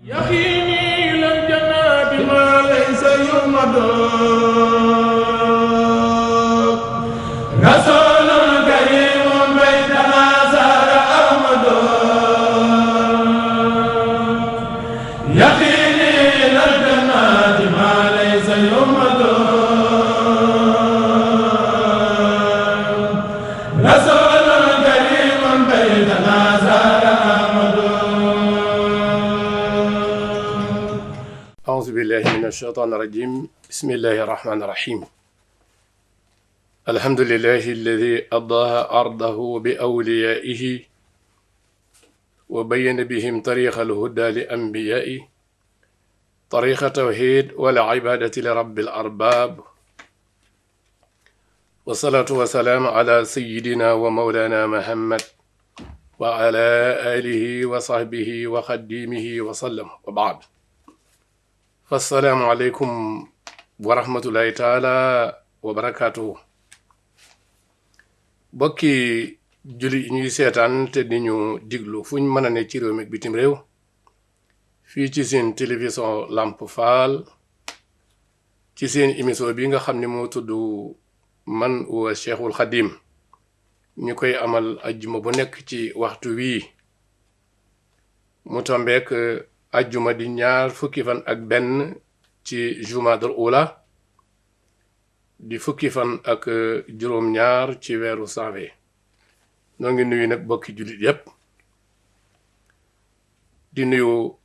يقيني إلى الجنات ما ليس يمد رسول كريم بيتنا سار أحمد يقيني إلى الجنات ما ليس يمد رسول كريم بيتنا سار أحمد. أعوذ بالله من الشيطان الرجيم. بسم الله الرحمن الرحيم. الحمد لله الذي أضاء أرضه بأوليائه وبين بهم طريق الهدى لأنبيائه طريق التوحيد والعبادة لرب الأرباب والصلاة والسلام على سيدنا ومولانا محمد وعلى آله وصحبه وخديمه وسلم وبعد. assalaamu aleykum wa rahmatullahi taala wa barakaatuhu. bokki julli ñuy seetaan te di ñu diglu fu ñu mën a ne ci réew mi ak bitim réew fii ci seen télévision Lamp Fall ci seen émission bi nga xam ne moo tudd man wa Cheikhul Khadim ñu koy amal ajjuma bu nekk ci waxtu wii mu tombeek ajjuma di ñaar fukki fan ak benn ci jumaadal ula di fukki fan ak juróom-ñaar ci weeru janvier. noo ngi nuyu nag bokki jullit yépp di nuyu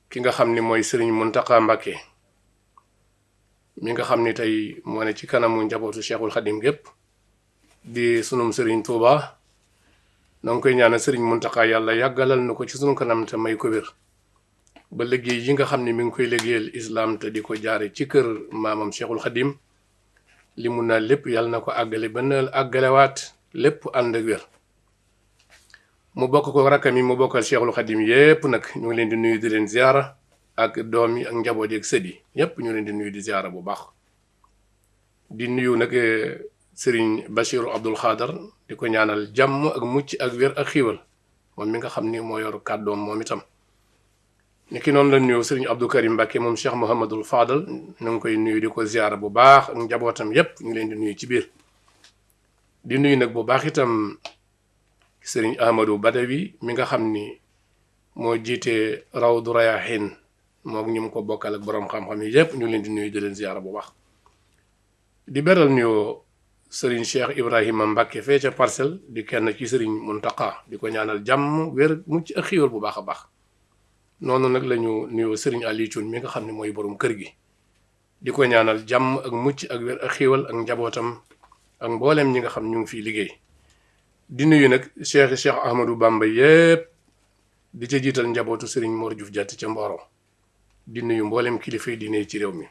ki nga xam ni mooy Sëriñ Muntaxa Mbàkke mi nga xam ni tey moo ne ci kanamu njabootu Cheikhul Khadim gépp di sunum Sëriñ Tuuba. noo ngi koy ñaanal Sëriñ Muntaxa yàlla yàggalal na ko ci sunu kanam te may ko wér ba liggéey yi nga xam ne mi ngi koy liggéeyal islam te di ko jaare ci kër maamam Cheikhul Khadim li mun naa lépp yàlla na ko àggale ba na àggalewaat lépp ànd ak wér. mu bokk ko rakkam yi mu bokkal Cheikhul Khadim yépp nag ñu ngi leen di nuyu di leen ziara ak doom yi ak njaboot yi ak sët yi yépp ñu leen di nuyu di ziara bu baax. di nuyu nag Serigne Bachiru Abdul Xaadar di ko ñaanal jàmm ak mucc ak wér ak xiiwal moom mi nga xam ni moo yor kàddoom moom itam. ni ki noonu la nuyu Sëriñ Abdou Karim Mbàkke moom Cheikh Mouhamadul Fadal ñu ngi koy nuyu di ko ziara bu baax ak njabootam yépp ñu leen di nuyu ci biir. di nuyu nag bu baax itam Sëriñ Ahmadou Badawi mi nga xam ni moo jiite Rawdu Rayaahin moom ñu mu ko bokkal ak borom xam-xam yi yépp ñu leen di nuyu di leen ziara bu baax. di beral nuyoo Sëriñ Cheikh Ibrahima Mbàkke fee ca Parcelles di kenn ci Sëriñ Muntaqa di ko ñaanal jàmm wér mucc ak xiiwal bu baax a baax. noonu nag lañu nuyoo Sëriñ Aliou Thioune mi nga xam ne mooy borom kër gi di ko ñaanal jàmm ak mucc ak wér ak xiiwal ak njabootam ak mbooleem ñi nga xam ñu ngi fiy liggéey. di nuyu nag Cheikh Ahmadou Bamba yépp di ca jiital njabootu Sëriñ Mor Diouf Diatta ca Mboro di nuyu mbooleem kilifa yi diine ci réew mi.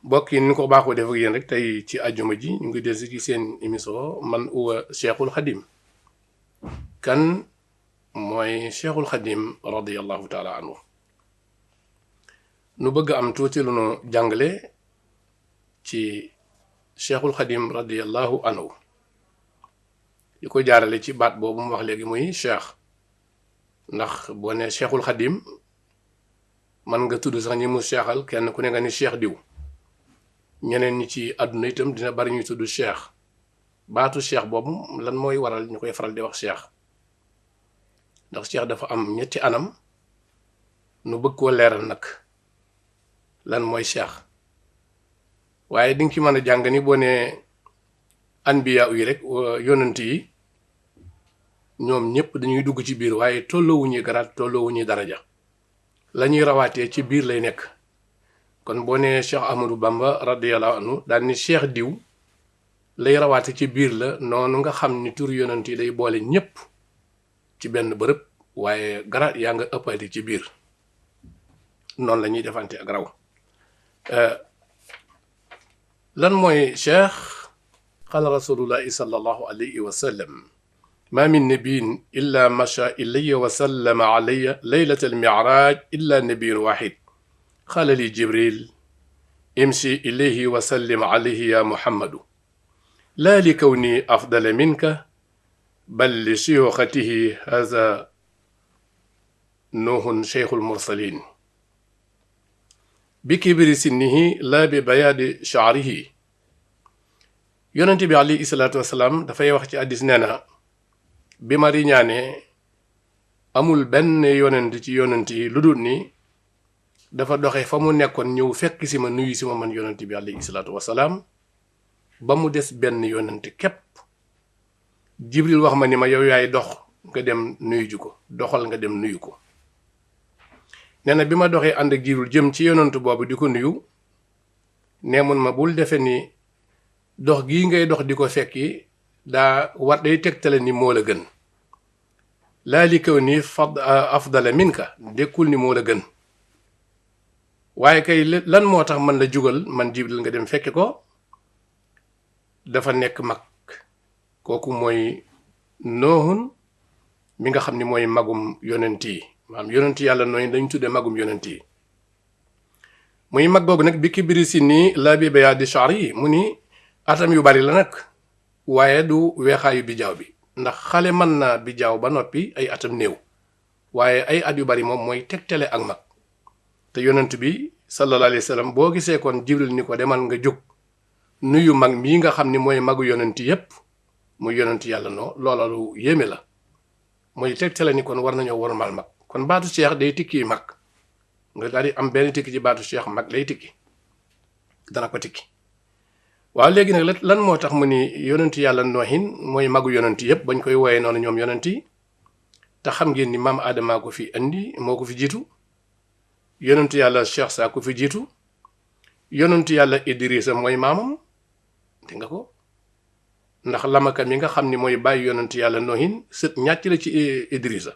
mbokk yi ni ko baaxoo def ak yéen rek tey ci àjjuma ji ñu ngi dellusi ci seen émission man wa Cheikhul Khadim. kan mooy Cheikhul Khadim radiyallahu taala anhu. nu bëgg am tuuti lu nu jàngale ci Cheikhul Khadim radiyallahu anhu di ko jaarale ci baat boobu mu wax léegi muy cheikh ndax boo ne Cheikhul Khadim man nga tudd sax ñi mu cheikhal kenn ku ne nga ni cheikh diw ñeneen ñi ci àdduna itam dina bari ñuy tudd cheikh baatu cheikh boobu lan mooy waral ñu koy faral di wax cheikh ndax cheikh dafa am ñetti anam nu bëgg koo leeral nag lan mooy cheikh waaye di nga ci mën a jàng ni boo ne anbiya yi rek yonent yi ñoom ñëpp dañuy dugg ci biir waaye tolloowuñuy garaat tolloowuñuy daraja la ñuy rawaatee ci biir lay nekk. kon boo ne Cheikh Ahmadou Bamba radiyallahu anhu daal ni cheikh diw lay rawaate ci biir la noonu nga xam ni tur yonent yi day boole ñëpp ci benn bërëb waaye garaat yaa nga ëppati ci biir noonu la ñuy defante ak raw. lan mooy cheikh qala rasulullahi sallallahu alayhi wa sallam ma min nabiyin illa masha ilayya wa sallama alayya laylat almiraj illa nabiyun wahid qala li jibril imshi ilayhi wa sallim alayhi ya muhammadu la li kawni afdala minka bal li siyuxatihi haza nuuhun cheikhul mursalin bi kibiri sinnihi la bi bayaadi shaarihi. yonent bi alayhi salaatu wasalaam dafay wax ci hadiis nee na bi ma riñaane amul benn yonent ci yonent yi lu dul ni dafa doxe fa mu nekkoon ñëw fekk si ma nuyu si ma man yonent bi alayhi salaatu wasalaam ba mu des benn yonent képp. jibril wax ma ni ma yow yaay dox nga dem nuyu ju ko, doxal nga dem nuyu ko. nee na bi ma doxee ànd ak jibril jëm ci yonent boobu di ko nuyu nee mun ma bul defe ni dox gii ngay dox di ko fekki daa war day tegtale ni moo la gën, laa li kaw ni afdala minka, dékkul ni moo la gën, waaye kay lan moo tax man la jugal man jibril nga dem fekki ko, dafa nekk mag. kooku mooy noohun mi nga xam ni mooy magum yonent yi, maanaam yonent yàlla nooy dañu tuddee magum yonent yi. muy mag googu nag bi kibiri si nii la bi bayaadi sha'r yi mu ni atam yu bari la nag, waaye du weexaayu bijaaw bi, ndax xale mën naa bijaaw ba noppi ay atam néew, waaye ay at yu bari moom mooy tegtale ak mag. te yonent bi sallallahu alayhi wa sallam boo gisee kon jibril ni ko demal nga jóg nuyu mag mii nga xam ni mooy magu yonent yépp muy yonent yàlla noo, loola lu yéeme la, mooy tegtale ni kon war nañoo wormaal mag. kon baatu cheikh day tikki mag, nga daal di am benn tikki ci baatu cheikh mag lay tikki, dana ko tikki. waaw léegi nag lan moo tax mu ni yonent yàlla noohin mooy magu yonent yépp bañ koy wooyee noonu ñoom yonent yi. te xam ngeen ni maam Adama ko fi indi, moo ko fi jiitu, yonent yàlla cheikh saa ko fi jiitu, yonent yàlla Idrissa mooy maamam, dégg nga ko. ndax lamaka mi nga xam ni mooy bàyyi yonent yàlla noohin sët ñàcc la ci Idrissa.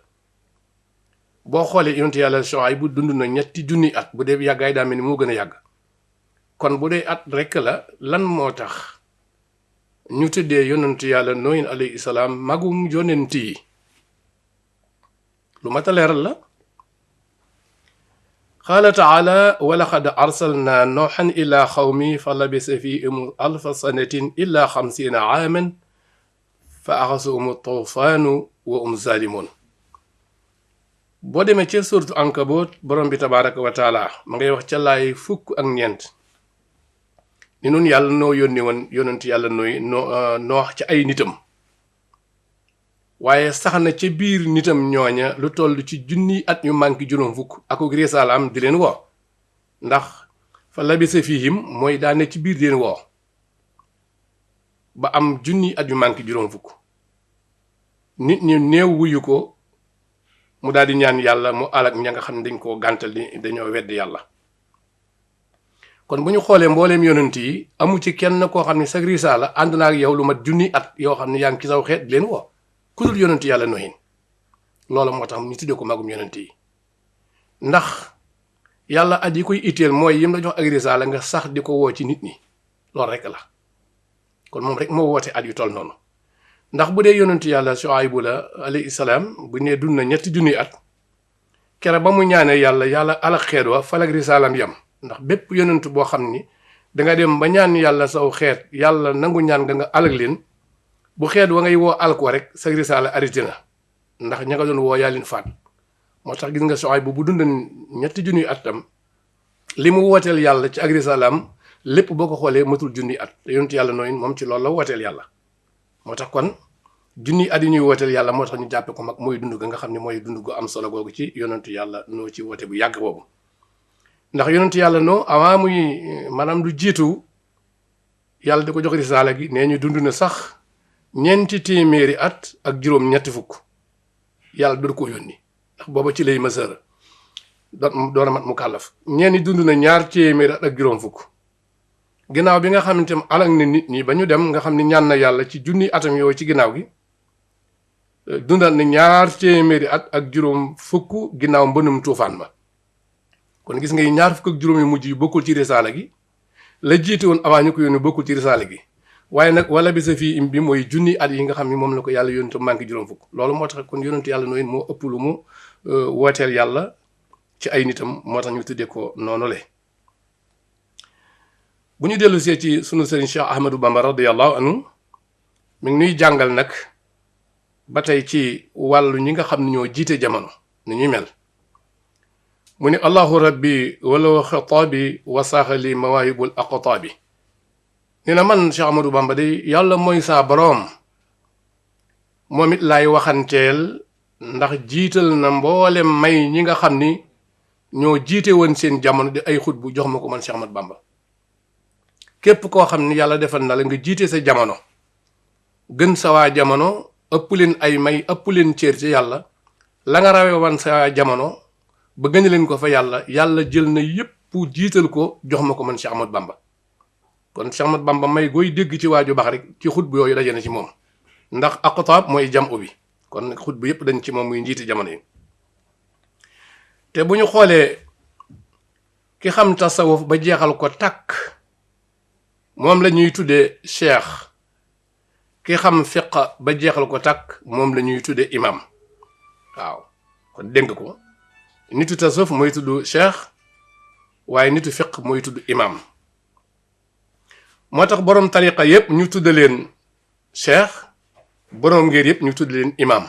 boo xoolee yonent yàlla Shuayb bu dund na 3 junni at, bu dee yàggaay daa mel ni moo gën a yàgg. kon bu dee at rekk la, lan moo tax ñu tëddee yonent yàlla noohin alayhi salaam magum yonent yi? lu mat a leeral la. qaala taala wa laqad arsalna nooxan ila xawmi fa labisa fihim alfa sanatin illa 50 aaman fa axasuhum tuufaanu wa hum zalimun. boo demee ca suuratu Ankabut borom bi tabaraka wa taala ma ngay wax ca laay 19 ni nun yàlla noo yónni woon yonent yàlla noox ci ay nitam, waaye sax na ca biir nitam ñooña lu toll ci junni at yu manki juróom fukk akuk risalaam di leen woo, ndax fa labisa fihim mooy daane ci biir di leen woo ba am junni at yu manki juróom fukk. nit ñi néew wuyu ko mu daal di ñaan yàlla mu alak ña nga xam ne dañ koo gàntal ni dañoo wedd yàlla. kon bu ñu xoolee mbooleem yonent yi amu ci kenn koo xam ne sag risaala ànd naa ak yow lu mat junni at yoo xam ne yaa ngi ci saw xeet di leen woo ku dul yonent yàlla noohin. loolu moo tax ñu tuddee ko magum yonent yi, ndax yàlla at yi koy itteel mooy yim la jox ak risaala nga sax di ko woo ci nit ñi, loolu rek la. kon moom rek moo woote at yu toll noonu. ndax bu dee yonent yàlla Shuayb la alayhi salaam bu nee dund na 3 junni at, kere ba mu ñaanee yàlla alak xeet wa falak risaalam yam. ndax bépp yonent boo xam ni danga dem ba ñaan yàlla saw xeet yàlla nangu ñaan nga alak leen, bu xeet wa ngay woo alko rek sa risaala arrêté na, ndax ña nga doon woo yaa leen faat. moo tax gis nga Shuayb bu dund 3 junni at tam li mu wooteel yàlla ci ak risaalaam lépp boo ko xoolee matul junni at, te yonent yàlla nooyin moom ci loolu la wooteel yàlla. moo tax kon junni at yi ñuy wooteel yàlla moo tax ñu jàppe ko mag, mooy dund ga nga xam ne mooy dund gu am solo googu ci yonentu yàlla noo ci woote bu yàgg boobu. ndax yonentu yàlla noo avant muy maanaam lu jiitu yàlla di ko jox risaala gi nee ñu dund na sax 400 at ak juróom ñetti fukk yàlla du ko yónni, ndax booba ci lay mësër doon a mat mu kàllaf. ñenn ñi dund na 200 at ak juróom fukk ginnaaw bi nga xamante ne alak na nit ñi ba ñu dem nga xam ne ñaan na yàlla ci junni atam yooyu ci ginnaaw gi dundal na 200 at ak juróom fukk ginnaaw mbënum tuufaan ma. kon gis nga 2 fukk ak juróom yu mujj yi bokkul ci risaala gi, la jiite woon avant ñu ko yónni bokkul ci risaala gi, waaye nag wala bisa fii im bi mooy junni at yi nga xam ne moom la ko yàlla yónni te manqué juróom fukk. loolu moo tax kon yonentu yàlla nooyin moo ëpp lu mu wooteel yàlla ci ay nitam, moo tax ñu tuddee ko noonu le. bu ñu dellu see ci sunu sëriñ Cheikh Ahmadou Bamba radiyallahu anhu mi ngi nuy jàngal nag ba tey ci wàllu ñi nga xam ne ñoo jiite jamono ni ñuy mel. mu ni allahu rabbi wala xitaabi wasaaxali mawaahibul aqtaabi nee na man Cheikh Ahmadou Bamba day yàlla mooy saa boroom moom it laay waxanteel ndax jiital na mboolem may ñi nga xam ni ñoo jiite woon seen jamono di ay xut bu jox ma ko man Cheikh Ahmadou Bamba képp koo xam ni yàlla defal na la nga jiite sa jamono gën sa waa jamono ëpp leen ay may ëpp leen cër ci yàlla la nga rawee woon sa waa jamono ba gën leen ko fa yàlla jël na yépp jiital ko jox ma ko man Cheikh Ahmadou Bamba kon Cheikh Ahmadou Bamba may gooy dégg ci waaju baax rek ci xut bu yooyu daje na ci moom ndax aqtaab mooy jamu bi kon xut bu yépp dañ ci moom muy njiiti jamono yi te bu ñu xoolee ki xam tasawuf ba jeexal ko takk moom la ñuy tuddee cheikh ki xam fiq ba jeexal ko takk moom la ñuy tuddee imam waaw kon dégg ko nitu tasawuf mooy tudd cheikh waaye nitu fiq mooy tudd imam moo tax boroom tariqa yépp ñu tudd leen cheikh boroom ngir yépp ñu tudd leen imam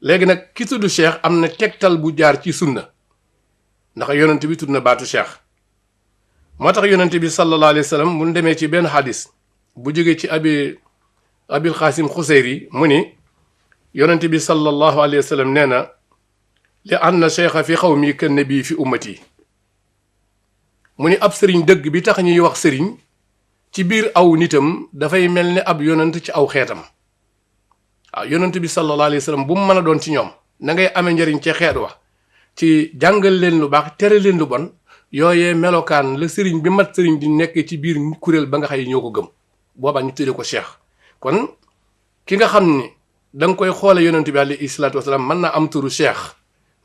léegi nag ki tudd cheikh am na tegtal bu jaar ci sunna ndax yonent bi tudd na baatu cheikh moo tax yonent bi sallallahu alayhi wa sallam bu demee ci benn xadis bu jógee ci abil xaasim xuseyri mu ni yonent bi sallallahu alayhi wa sallam nee na li anna cheikha fi xawmi kan nabi fi ummati mu ni ab sëriñ dëgg bi tax ñuy wax sëriñ ci biir aw nitam dafay mel ni ab yonent ci aw xeetam waaw yonent bi sallallahu alayhi wa sallam bu mu mën a doon ci ñoom na ngay amee njëriñ ca xeet wa ci jàngal leen lu baax tere leen lu bon yooyee melokaan la sëriñ bi mat sëriñ di nekk ci biir kuréel ba nga xay ñoo ko gëm boobaa ñu tuddee ko cheikh kon ki nga xam ni da nga koy xoole yonent bi alayhi salaatu wasalaam mën naa am turu cheikh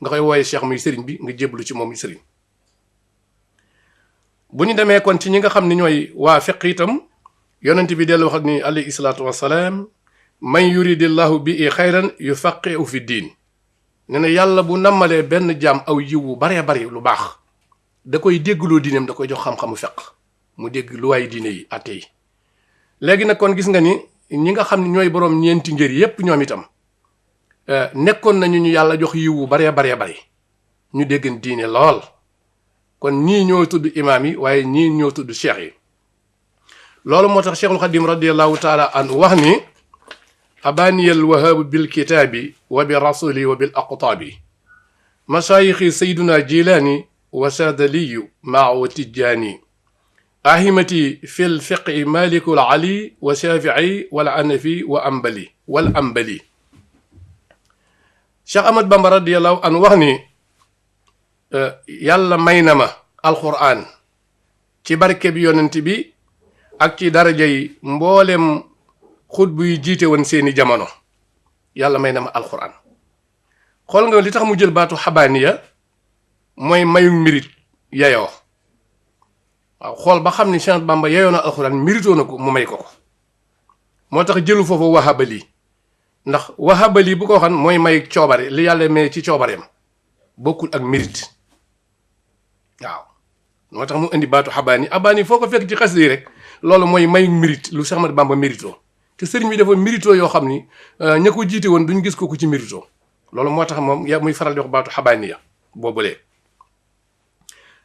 nga koy wooye cheikh muy sëriñ bi nga jébbalu ci moom muy sëriñ bu ñu demee kon ci ñi nga xam ne ñooy waa fiq itam yonent bi dellu wax ni alayhi salaatu wasalaam man yuridillahu bi xayran yufaqihu fi diin ne na yàlla bu nammalee benn jaam aw yiw bu baree bari lu baax da koy déggloo diineem da koy jox xam-xamu fiq mu dégg lu waay diine yi atte yi léegi nag kon gis nga ni ñi nga xam ne ñooy boroom ñeenti ngër yépp ñoom itam nekkoon nañu ñu yàlla jox yiw bu baree bari ñu déggan diine lool kon ñii ñoo tudd imaam yi waaye ñii ñoo tudd cheikh yi loolu moo tax cheikhul xadim radiallahu taala anhu wax ni abaniyal wahaabu bil kitaabi wa bi rasuli wa bil aqtaabi masaayixi sayduna jilaani wa saadaliyu maa wa tijjaani ahimati fi lfiqi malikul ali wa shafii wal anafi wa ambali wal ambali Cheikh Ahmad Bamba radiallahu anhu wax ni yàlla may na ma alquran ci barke bi yonent bi ak ci daraja yi mboolem xutbu yi jiite woon seeni jamono yàlla may na ma alquran xool nga li tax mu jël baatu xabaaniya mooy mayu mérite yayoo waaw xool ba xam ni Cheikh Bamba yayoo na alquran méritoo na ko mu may ko ko moo tax jëlu foofu wahabali ndax wahabali bu ko waxan mooy may coobare li yàlla may ci coobareem bokkul ak mérite waaw moo tax mu indi baatu xabaani abaani foo ko fekk ci xas yi rek loolu mooy mayu mérite lu Cheikh Ahmad Bamba méritoo te sëriñ bi dafa méritoo yoo xam ni ña ko jiite woon duñ gis ko ku ci méritoo loolu moo tax moom ya muy faral di wax baatu xabaani ya boobulee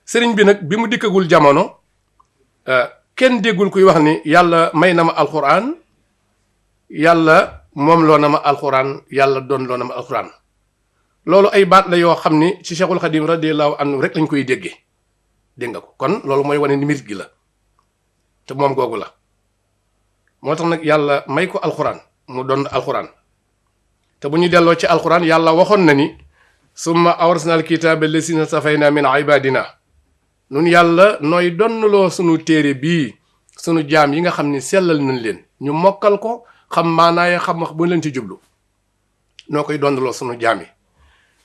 sëriñ bi nag bi mu dikkagul jamono kenn déggul kuy wax ni yàlla may na ma alxuraan yàlla moom loo na ma alxuraan yàlla doon loo na ma alxuraan loolu ay baat la yoo xam ni ci Cheikhul Khadim radiyallahu anhu rek lañ koy déggee dégg nga ko kon loolu mooy wane ni mérite gi la te moom googu la moo tax nag yàlla may ko alxuraan mu doon alxuraan te bu ñu delloo ci alxuraan yàlla waxoon na ni summa awrasna alkitaaba lasina safayna min ibadina nun yàlla nooy donnaloo sunu téere bii sunu jaam yi nga xam ni sellal nañ leen ñu mokkal ko xam maanaaya xam wax bu leen ci jublu noo koy donnaloo sunu jaam yi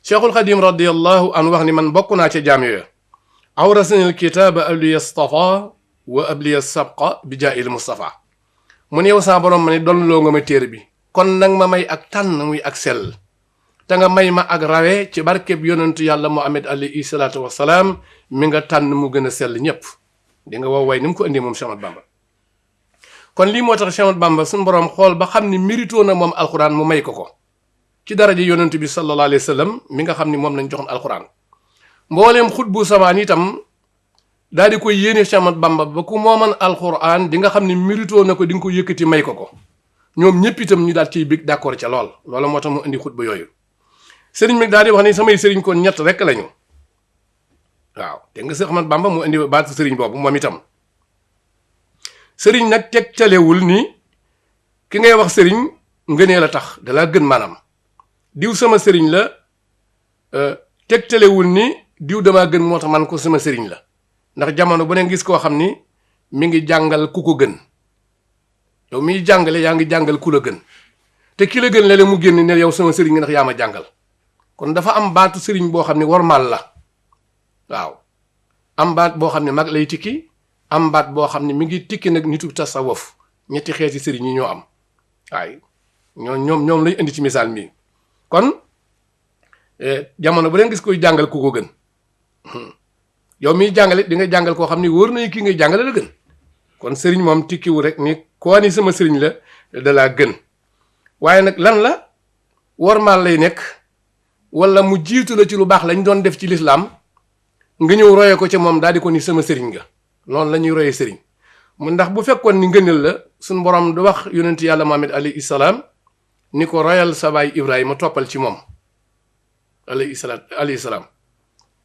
Cheikhul Khadim radiyallahu anhu wax ni man bokk naa ca jaam yooyu awrasna alkitaaba abliya stafa wa abliya sabqa bi jaa'il Mustafa mu ne yow saa borom ma ne donnaloo nga ma téere bi kon nag ma may ak tànn muy ak sell te nga may ma ak rawe ci barkeb yonentu yàlla Muhammad alayhi salaatu wasalaam mi nga tànn mu gën a sell ñépp di nga wow way ni mu ko indee moom Cheikh Ahmad Bamba kon lii moo tax Cheikh Ahmad Bamba suñu borom xool ba xam ni mérito na moom alxuraan mu may ko ko ci daraja yonent bi sallallahu alayhi wa sallam mi nga xam ni moom lañ joxoon alquran mbooleem xutbu samaan itam daal di koy yéene Cheikh Ahmad Bamba ba ku mooman alquran di nga xam ni mérito na ko di nga ko yëkkati may ko ñoom ñëpp itam ñu daal ciy bég d'accord ca loola moo tax mu indi xutba yooyu sëriñ bi daal di wax ni samay sëriñ kon ñett rek lañu waaw te nga Cheikh Ahmad Bamba mu indi baatu sëriñ boobu moom itam sëriñ nag tegtalewul ni ki ngay wax sëriñ ngënee la tax dalaa gën maanaam diw sama sëriñ la tegtalewul ni diw damaa gën moo tax man ko sama sëriñ la ndax jamono bu ne gis koo xam ni mi ngi jàngal ku ko gën yow miy jàngale yaa ngi jàngal ku la gën te ki la gën léeg-léeg mu génn ne yow sama sëriñ nga ndax yaa ma jàngal kon dafa am baatu sëriñ boo xam ne wormaal la waaw am baat boo xam ne mag lay tikki am baat boo xam ne mi ngi tikki nag nitu tasawuf ñetti xeeti sëriñ yi ñoo am waaye ñoom lay indi ci misaal mii kon jamono bu leen gis koy jàngal ku ko gën yow miy jàngale di nga jàngal koo xam ne wóor na kii ngay jàngale la gën kon sëriñ moom tikkiwu rek ni koo ni sama sëriñ la dalaa gën waaye nag lan la wormaal lay nekk wala mu jiitu la ci lu baax lañ doon def ci lislaam nga ñëw roye ko ca moom daal di ko ni sama sëriñ nga noonu la ñuy royee sëriñ mu ndax bu fekkoon ni ngëneel la suñ borom du wax yonent yàlla Muhammad alayhi salaam ni ko royal sa baay Ibrahima toppal ci moom alayhi salaam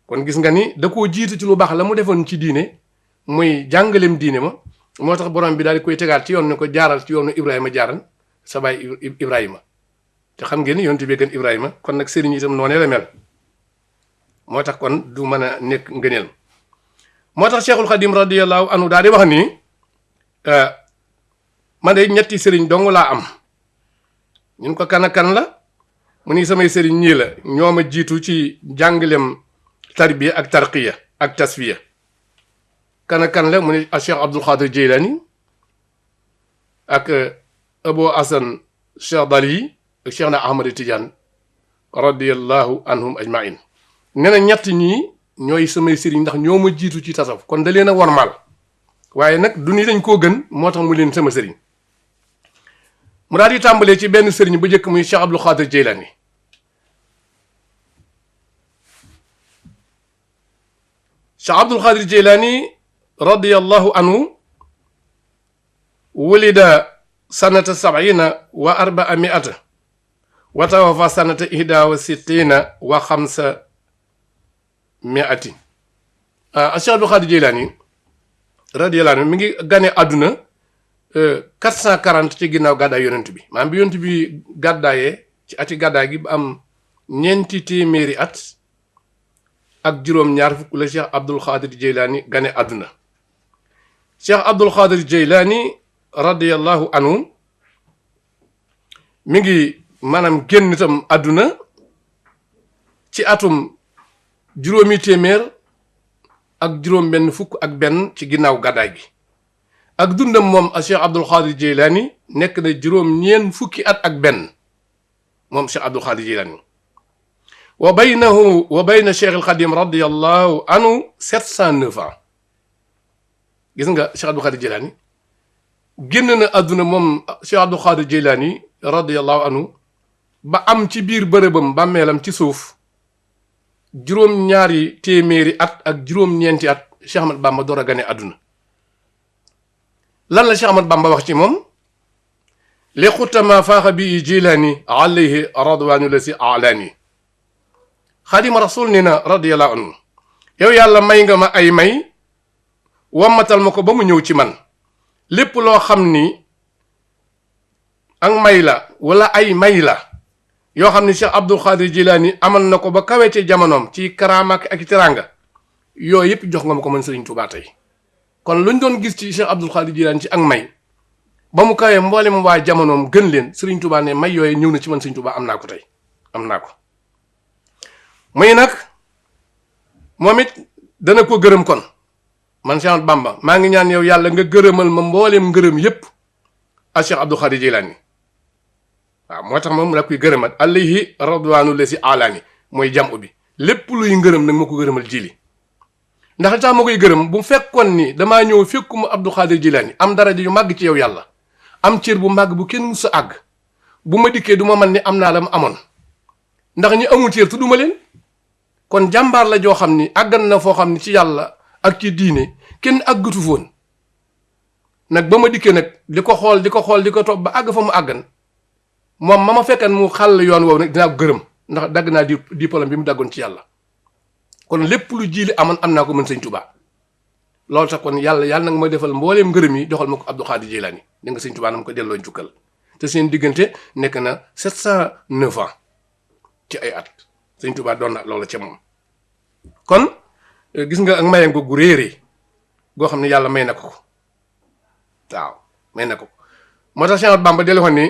kon gis nga ni da koo jiitu ci lu baax la mu defoon ci diine muy jàngaleem diine ma moo tax borom bi daal di koy tegaat ci yoon ni ko jaaral ci yoonu Ibrahima jaaral sa baay Ibrahima te xam ngeen ni yonent bi gën Ibrahima kon nag sëriñ itam noonee la mel moo tax kon du mën a nekk ngëneel moo tax Cheikhul Khadim radiyallahu anhu daal di wax ni man de ñetti sëriñ dong laa am ñun ko kan ak kan la mu ni samay sëriñ ñii la ñoo ma jiitu ci jàngaleem tarbiya ak tarqiya ak tasfiya kan ak kan la mu ni Cheikh Abdul Qadir Jilani ak Abu Hasan Cheikh Dali ak Cheikh na Ahmad Tidiane radiyallahu anhum ajmain nee na ñett ñii ñooy samay sëriñ ndax ñoo ma jiitu ci tasawuf kon da leen a wormaal waaye nag du ni dañ koo gën moo tax mu leen sama sëriñ mu daal di tàmbalee ci benn sëriñ bu njëkk muy Cheikh Abdul Qadir Jilani Cheikh Abdul Qadir Jilani radiyallahu anhu wulida sanata 70 wa tawafa sanata 61 wa 500 Cheikh Abdul Qadir Jilani radiyallahu anhu mi ngi gane àdduna 440 ci ginnaaw gàddaay yonent bi maanaam bi yonent bi gàddaayee ci ati gàddaay gi ba am 4 téeméeri at ak juróom-ñaar fukk la Cheikh Abdul Qadir Jilani gane àdduna Cheikh Abdul Qadir Jilani radiyallahu anhu mi ngi maanaam génn itam àdduna ci atum juróomi téeméer ak juróom benn fukk ak benn ci ginnaaw gàddaay gi ak dundam moom a Cheikh Abdul Qadir Jilani nekk na juróom ñeen fukki at ak benn moom Cheikh Abdul Qadir Jilani wa baynahu wa bayna Cheikh al Khadim radiyallahu anhu 709 ans gis nga Cheikh Abdul Qadir Jilani génn na àdduna moom Cheikh Abdul Qadir Jilani radiyallahu anhu ba am ci biir bërëbam bàmmeelam ci suuf juróom-ñaari téeméeri at ak juróom-ñeenti at Cheikh Ahmad Bamba door a gane àdduna lan la Cheikh Ahmad Bamba wax ci moom li xutama faaxa bi Jilani alayhi radwanu la si alaani xaadima rasul ni na radiyallahu anhu yow yàlla may nga ma ay may wammatal ma ko ba mu ñëw ci man lépp loo xam ni ak may la wala ay may la yoo xam ni Cheikh Abdul Qadir Jilani amal na ko ba kawee ci jamonoom ci karaama ak teraanga yooyu yëpp jox nga ma ko man Serigne Touba tey kon luñ doon gis ci Cheikh Abdul Qadir Jilani ci ak may ba mu kawee mboolem waa jamonoom gën leen Serigne Touba ne may yooyu ñëw na ci man Serigne Touba am naa ko tey am naa ko muy nag moom it dana ko gërëm kon man Cheikh Bamba maa ngi ñaan yow yàlla nga gërëmal ma mboolem ngërëm yépp a Cheikh Abdul Qadir Jilani waaw moo tax moom la koy gërëmat alayhi radwanu la si alaani mooy jam bi lépp luy ngërëm nag ma ko gërëmal jili ndax li tax ma koy gërëm bu fekkoon ni damaa ñëw fekkuma Abdul Qadir Jilani am daraja yu màgg ci yow yàlla am cër bu màgg bu kenn musa àgg bu ma dikkee du ma man ni am naa la mu amoon ndax ñi amul cër tudduma leen. kon jàmbaar la joo xam ni àggan na foo xam ni ci yàlla ak ci diine kenn àggatu foon nag ba ma dikkee nag di ko xool di ko topp ba àgg fa mu àggan moom ma fekkan mu xàll yoon woowu nag dinaa ko gërëm ndax dagg naa diplôme bi mu daggoon ci yàlla kon lépp lu jiili amoon am naa ko mën sëñ Tuubaa loolu tax kon yàlla nag ma defal mbooleem ngërëm yi doxal ma ko Abdou Khadir Jeylaani da nga sëñ Tuubaa na ma ko delloo njukkal te seen diggante nekk na 709 ans ci ay at sëñ Tuubaa doon na loolu ca moom kon gis nga ak mayam ko gu réeré goo xam ne yàlla may na ko waaw may na ko moo tax Cheikh Bamba delu xoon ni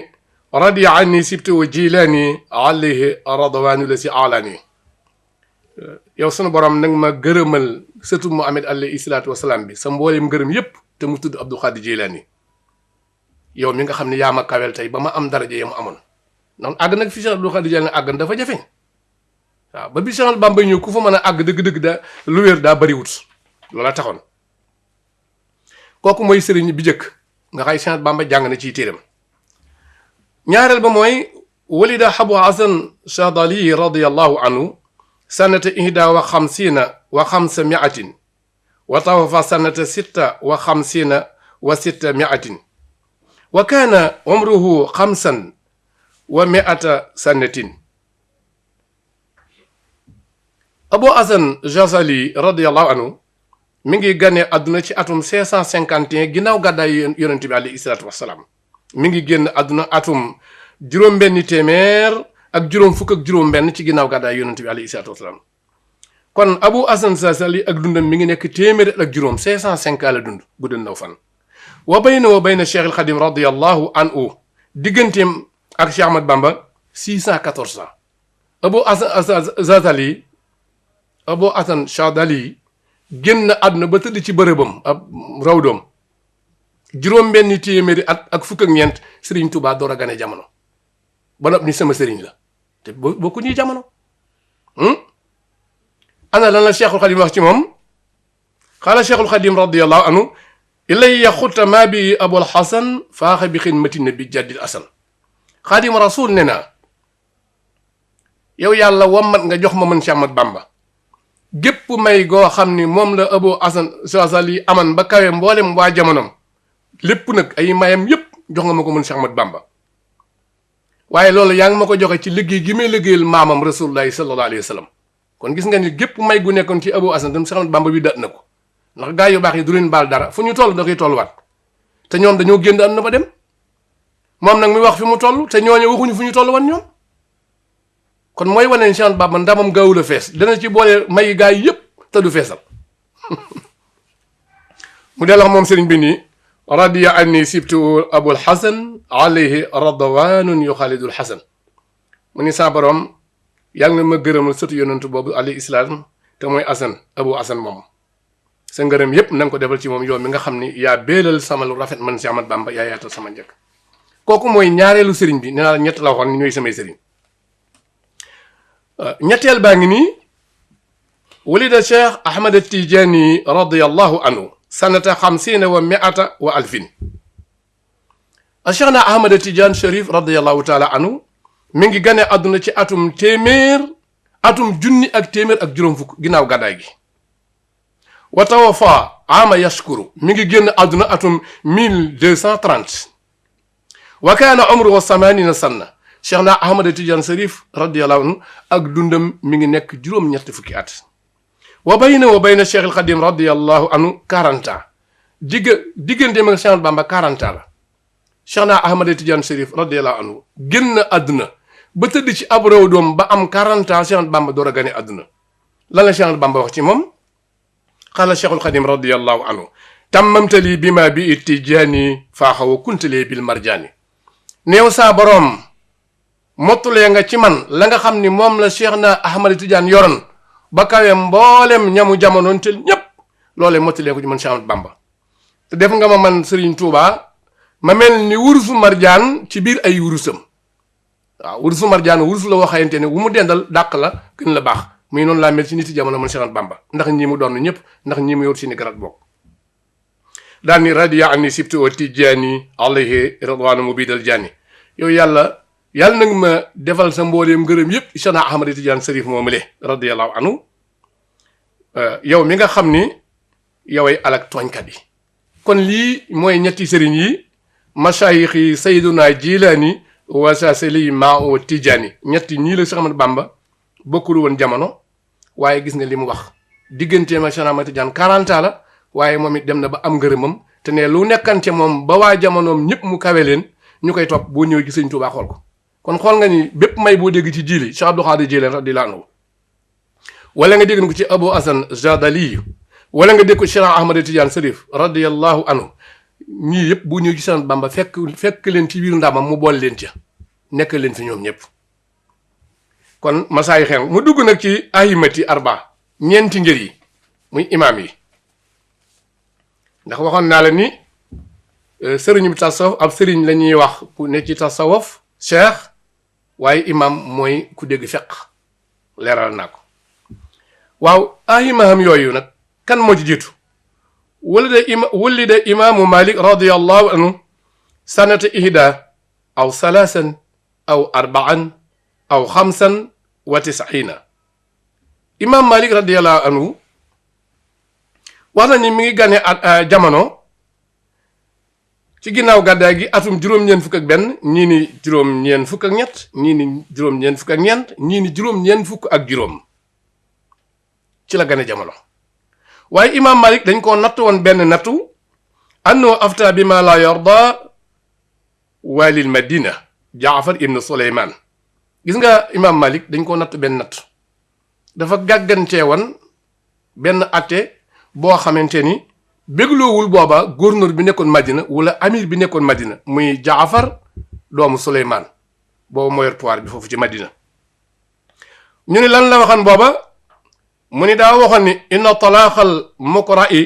radiya anni sibti wa jilaani alayhi radwaanu la si alaani yow sunu borom nag ma gërëmal sëtu Muhammad alayhi salaatu wasalaam bi sa mbooleem ngërëm yépp te mu tudd Abdou Khadir Jeylaani yow mi nga xam ne yaa ma kawel tey ba ma am daraja ya mu amoon noonu àgg nag fi Cheikh Abdou Khadir Jeylaani àggan dafa jafeñ waaw ba bi Cheikh Bamba ñëw ku fa mën a àgg dëgg-dëgg daa lu wér daa bariwut loola taxoon kooku mooy sëriñ bi njëkk nga xay Cheikh Bamba jàng na ciy téeram ñaareel ba mooy walida Abu Hasan Chadali radiyallahu anhu sanata ihda wa xamsina wa xamsa miatin wa tawafa sanata sitta wa xamsina wa sitta miatin wa kaana umruhu xamsan wa miata sanatin Abu Hasan Chadali radiyallahu anhu mi ngi gane àdduna ci atum 551 ginnaaw gàddaay yonent bi alayhi salaatu wasalaam mi ngi génn àdduna atum juróom-benni téeméer ak juróom fukk ak juróom-benn ci ginnaaw gàddaay yonent bi alayhi salaatu wasalaam kon Abu Hasan Chadali ak dundam mi ngi nekk téeméer ak juróom 505 la dund bu dën naw fan wa bayna Cheikh al Xadim radiyallahu anhu digganteem ak Cheikh Ahmad Bamba 614 ans Abu Hasan Chadali génn àdduna ba tëdd ci bërëbam ab rawdoom juróom-benni téeméeri at ak fukk ak ñeent Sëriñ Tuubaa door a gane jamono ba nopp ni sama sëriñ la te bokku ñuy jamono ana lan la Cheikhul Xadim wax ci moom xaala Cheikhul Xadim radiyallahu anhu ilayya xutta maa bi Abul Hasan faaxa bi xidmati nabi jaddil asan Xadim Rasul ne naa yow yàlla wammat nga jox ma mën Cheikh Ahmad Bamba gépp may goo xam ni moom la Abu Hasan Chadali aman ba kawe mboolem waa jamonom lépp nag ay mayam yépp jox nga ma ko mën Cheikh Ahmad Bamba waaye loolu yaa ngi ma ko joxe ci liggéey gi may liggéeyal maamam rasulullahi sallallahu alayhi wa sallam kon gis nga ni gépp may gu nekkoon ci Abu Hasan tam Cheikh Ahmad Bamba bi dat na ko ndax gaa yu baax yi du leen baal dara fu ñu toll da koy tolluwaat te ñoom dañoo génn am na ba dem moom nag muy wax fi mu toll te ñooñu waxuñu fu ñu toll wan ñoom kon mooy wane ni Cheikh Ahmad Bamba ndamam gaawul a fees dana ci boole may gaa yi yépp te du feesal mu del wax moom sëriñ bi nii radiya anni sibtu Abul Hasan alayhi radwanun yuxaalidul Hasan mu ni saa borom yàlla na ma gërëmal sëtu yonentu boobu alayhi salaam te mooy Hasan Abu Hasan moom sa ngërëm yépp na nga ko defal ci moom yow mi nga xam ni yaa béelal sama lu rafet man Cheikh Ahmad Bamba yaa yaatal sama njëkk kooku mooy ñaareelu sëriñ bi nee naa la ñett la waxoon ni ñooy samay sëriñ ñetteel baa ngi nii walida Cheikh Ahmad Tijaani radiyallahu anhu sanata xamsiina wa miata wa alfin Cheikh na Ahmad Tidiane Cherif radiyallahu taala anhu mi ngi gane àdduna ci atum junni ak téeméer ak juróom fukk ginnaaw gàddaay gi wa tawafa ama yashkuru mi ngi génn àdduna atum 1230 wa kaana umruhu 80 sanna Cheikh na Ahmad Tidiane Cherif radiyallahu anhu ak dundam mi ngi nekk juróom-ñetti fukki at wa bayna Cheikh al Xadim radiyallahu anhu 40 ans diggante ma Cheikh Bamba 40 ans la Cheikh na Ahmad Tidiane Cherif radiyallahu anhu génn àdduna ba tëdd ci ab réew doom ba am 40 ans Cheikh Bamba door a gane àdduna lan la Cheikh Bamba wax ci moom xaala Cheikh al Xadim radiyallahu anhu tammamtali bi ma bi Tijaani faaxa wa kuntali bil marjaani neew saa boroom mottulee nga ci man la nga xam ni moom la Cheikh na Ahmad Tidiane yoroon ba kawe mboolem ñamu jamonoon te ñépp loolee mottulee ko ci man Cheikh Ahmad Bamba te def nga ma man Serigne Touba ma mel ni wurusu marjaan ci biir ay wurusam waaw wurusu marjaan wurus la waxayante ne wu mu dendal dàq la gën la baax muy noonu laa mel ci nit jamono man Cheikh Ahmad Bamba ndax ñii mu doon ñëpp ndax ñii mu yor seeni garat bokk daan ni radiya anni sibtu wa Tijaani alayhi ridwaanu mubidal jaani yow yàlla yàlla nag ma defal sa mbooleem ngërëm yëpp Cheikhna Ahmad Tidiane Chérif moomule radiyallahu anhu yow mi nga xam ni yoway alak tooñkat yi. kon lii mooy ñetti sëriñ yi mashayikh yi Sayyiduna Jilaani wa Saasili Maa Tijaani ñetti ñii la Cheikh Ahmad Bamba bokkul woon jamono waaye gis nga li mu wax digganteem ak Cheikh Ahmad Tidiane 40 ans la waaye moom it dem na ba am ngërëmam te ne lu nekkante moom ba waa jamonoom ñëpp mu kawe leen ñu koy topp boo ñëwee ci Sëriñ Tuubaa xool ko. kon xool nga ni bépp may boo dégg ci jiili Cheikh Abdou Khadir Jilaani radiyallahu anhu wala nga dégg ko ci Abu Hasan Jadali wala nga dégg ko Cheikh Ahmad Tidiane Chérif radiyallahu anhu ñii yëpp bu ñëw ci Sëriñ Bamba fekk leen ci biir ndamam mu bool leen ca nekk leen fi ñoom ñëpp. kon masaay xew mu dugg nag ci ahimati arba ñeenti ngir yi muy imaam yi ndax waxoon naa la ni sëriñ bi tasawuf ab sëriñ la ñuy wax ku ne ci tasawuf cheikh waaye imam mooy ku dégg fiq leeral naa ko. waaw ahimaham yooyu nag kan moo ci jiitu wulida imaamu Malik radiyallahu anhu sanata ihda aw salaasan aw arbaan aw xamsan wa tisina. imam Malik radiyallahu anhu wax nañu mi ngi gane jamono ci ginnaaw gàddaay gi atum juróom-ñeent fukk ak benn ñii ni juróom-ñeent fukk ak ñett ñii ni juróom-ñeent fukk ak ñeent ñii ni juróom-ñeent fukk ak juróom ci la gane jamono. waaye imam Malik dañ koo natt woon benn nattu annoo afta bi ma la yarda walil madina Jaafar ibn Suleyman. gis nga imam Malik dañ koo natt benn natt dafa gàggantee woon benn atte boo xamante ni bégloowul booba gouverneur bi nekkoon Madina wala amir bi nekkoon Madina muy Jaafar doomu Suleyman booba moo yor pouvoir bi foofu ci Madina. ñu ni lan la waxan booba mu ni daa waxoon ni inna talaaxal mukra'i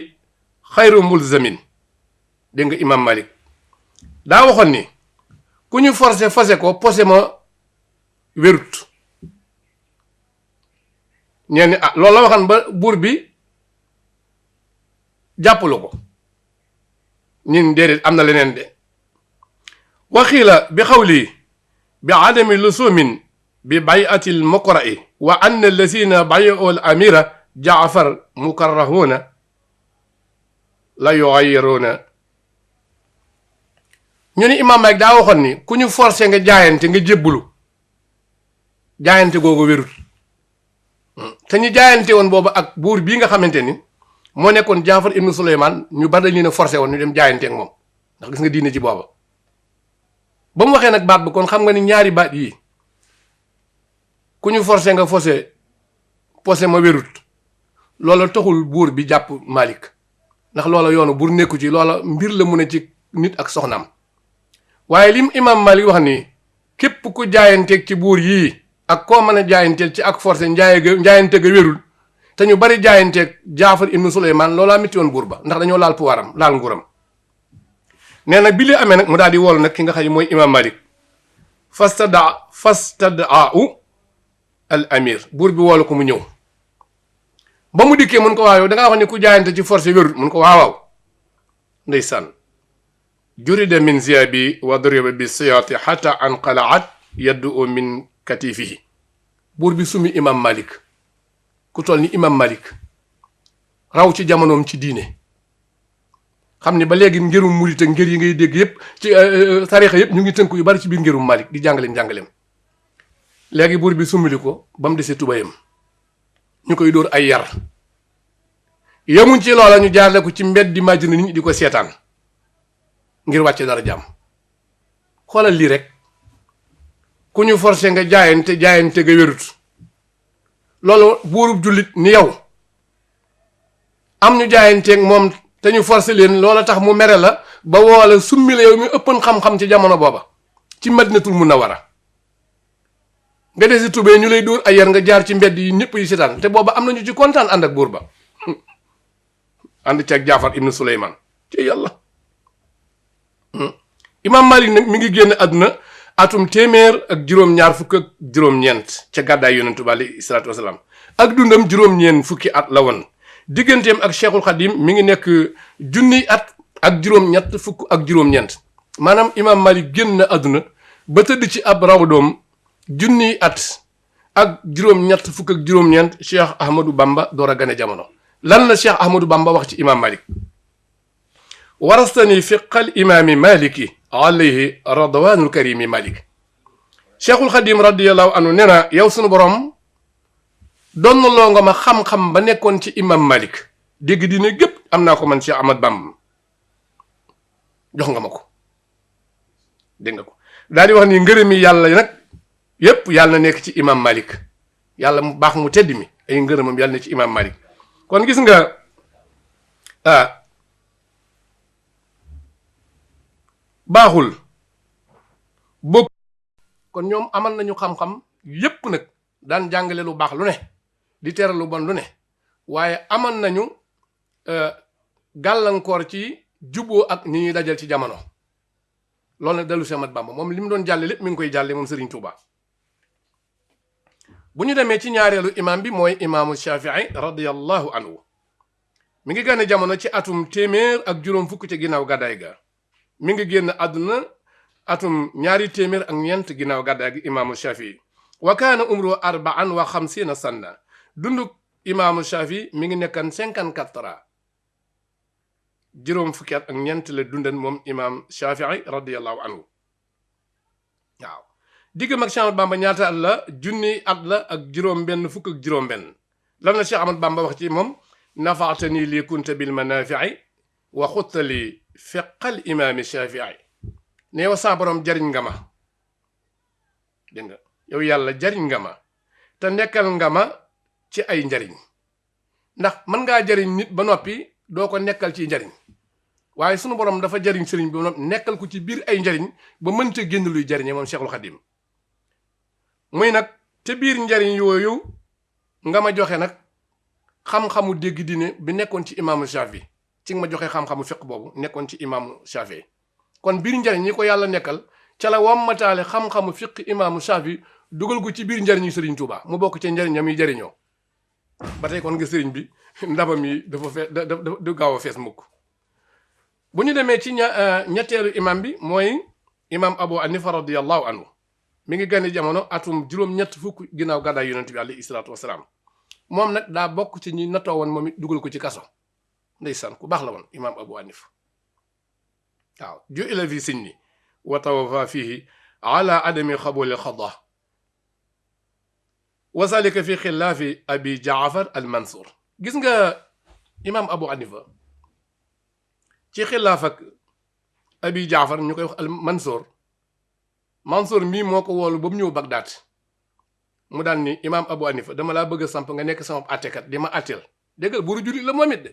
xayru mulzamin. dégg nga imam Malik daa waxoon ni ku ñu forcé fase ko posé ma wérut ñeen ni loolu la waxan ba buur bi jàppalu ko ñun déedéet am na leneen de waxiila bi xawli bi adami lusumin bi bayatil muqra'i wa anna allazina bayu al amira jaafar mukarrahuna la yughayiruna. ñu ni imam Malik daa waxoon ni ku ñu forcé nga jaayante nga jébbulu jaayante googu wérut te ñu jaayante woon boobu ak buur bii nga xamante ni moo nekkoon Jaafar ibnu Suleymaan ñu bari dañ leen a forcé woon ñu dem jaayante ak moom ndax gis nga diine ci booba ba mu waxee nag baat bi kon xam nga ni ñaari baat yii ku ñu forcé nga posé ma wérut loola taxul buur bi jàpp Malik ndax loola yoonu buur nekku ci loola mbir la mu ne ci nit ak soxnaam. waaye lim imam Malik wax ni képp ku jaayanteeg ci buur yii ak koo mën a jaayanteel ci ak forcé jaayante ga wérul te ñu bari jaayanteeg Jaafar ibnu Suleymaan loolaa métti woon buur ba ndax dañoo laal pouvoiram laal nguuram. nee nag bi li amee nag mu daal di woolu nag ki nga xam ne mooy imam Malik fastadaahu al amir buur bi woolu ko mu ñëw ba mu dikkee mun ko waaw yow da ngaa wax ni ku jaayante ci forcé wérul mun ko waaw ndeysaan jurida min ziyabi wa duriba bi siyaati xata anqalaat yaddu min katifihi. buur bi sumi imam Malik ku toll ni imam Malik raw ci jamonoom ci diine xam ni ba léegi ngirum murit ak ngir yi ngay dégg yépp ci tarixa yépp ñu ngi tënku yu bari ci biir ngirum Malik di jàngaleem léegi buur bi summili ko ba mu desee tubayam ñu koy dóor ay yar yemuñ ci loola ñu jaarle ko ci mbedd di Madina nit ñi di ko seetaan ngir wàcce dara jàmm. xoolal lii rek ku ñu forcé nga jaayante nga wérut loolu buurub jullit ni yow am ñu jaayanteeg moom te ñu forcé leen loola tax mu mere la ba woola summi la yow mi ëppan xam-xam ci jamono booba ci Madinatul Munawwara nga desi tubee ñu lay dóor ay yar nga jaar ci mbedd yi ñëpp yi seetaan te booba am na ñu ci kontaan ànd ak buur ba ànd ci ak Jaafar ibnu Suleymaan ci yàlla. imam Malik nag mi ngi génn àdduna atum téeméer ak juróom-ñaar fukk ak juróom-ñeent ca gàddaay yonentu bi alayhi salaatu wasalaam ak dundam juróom-ñeent fukki at la woon digganteem ak Cheikhul Khadim mi ngi nekk junniy at ak juróom-ñett fukk ak juróom-ñeent maanaam imam Malik génn na àdduna ba tëdd ci ab raw doom junniy at ak juróom-ñett fukk ak juróom-ñeent Cheikh Ahmadou Bamba door a gane jamono. lan la Cheikh Ahmadou Bamba wax ci imam Malik warastani fiqal imaami maliki alayhi radwanul karimi Malik Cheikhul Khadim radiyallahu anhu nee na yow sunu borom doon loo nga ma xam-xam ba nekkoon ci imam Malik dégg dina gépp am naa ko man Cheikh Ahmad Bamba jox nga ma ko dégg nga ko daal di wax ni ngërëmi yàlla nag yépp yàlla na nekk ci imam Malik yàlla mu baax mu tedd mi ay ngërëmam yàlla na ci imam Malik kon gis nga baaxul bokk kon ñoom amal nañu xam-xam yépp nag daan jàngale lu baax lu ne di tere lu bon lu ne waaye amal nañu gàllankoor ci juboo ak ñi ñuy dajal ci jamono loolu nag dalu Cheikh Ahmad Bamba moom li mu doon jàlle lépp mi ngi koy jàlle moom Serigne Touba. bu ñu demee ci ñaareelu imam bi mooy imaamu Shafii radiyallahu anhu mi ngi gane jamono ci atum téeméer ak juróom fukk ci ginnaaw gàddaay ga mi ngi génn àdduna atum ñaari téeméer ak ñeent ginnaaw gàddaay gi imaamu Shafii wa kaana umru arbaan wa xamsiina sanna dunduk imaamu Shafii mi ngi nekkan 54 ans juróom fukki at ak ñeent la dundan moom imaam Shafii radiyallahu anhu waaw diggam ak Cheikh Ahmad Bamba ñaata at la junni at la ak juróom benn fukk ak juróom benn lan la Cheikh Ahmad Bamba wax ci moom nafaatani li kunta bil manafii wa xutta li fiqal imaami Shafii ne wa sa borom jariñ nga ma dégg nga yow yàlla jariñ nga ma te nekkal nga ma ci ay njariñ ndax mën ngaa jariñ nit ba noppi doo ko nekkal ci njariñ waaye sunu borom dafa jariñ sëriñ bi ba noppi nekkal ko ci biir ay njariñ ba mënta génn luy jariñe moom Cheikhul Khadim muy nag te biir njariñ yooyu nga ma joxe nag xam-xamu dégg diine bi nekkoon ci imaamu Shafi ci nga ma joxe xam-xamu fiq boobu nekkoon ci imaamu Shafi kon biir njariñ ñi ko yàlla nekkal ca la wammataale xam-xamu fiq imaamu Shafi dugal ko ci biir njariñu Sëriñ Tuuba mu bokk ci njariñam yi jariñoo ba tey kon nga sëriñ bi ndabam yi dafa fees du gaaw a fees mukk bu ñu demee ci ñetteelu imam bi mooy imam Abu Hanifa radiyallahu anhu mi ngi gane jamono atum juróom-ñett fukk ginnaaw gàddaay yonent bi alayhi salaatu wasalaam moom nag daa bokk ci ñi natoo woon moom it dugal ko ci kaso ndeysaan ku baax la woon imam Abu Hanifa waaw ju ila fi sinni wa tawafa fihi ala adami xabuli xada wa zalika fi xilaafi abi jaafar al mansour gis nga imam Abu Hanifa ci xilaaf ak abi jaafar ñu koy wax al Mansour mii moo ko woolu ba mu ñëw Bagdad mu daan ni imaam Abu Hanifa dama laa bëgg a samp nga nekk sama attekat di ma atteel déggal buuru jullit la moom it de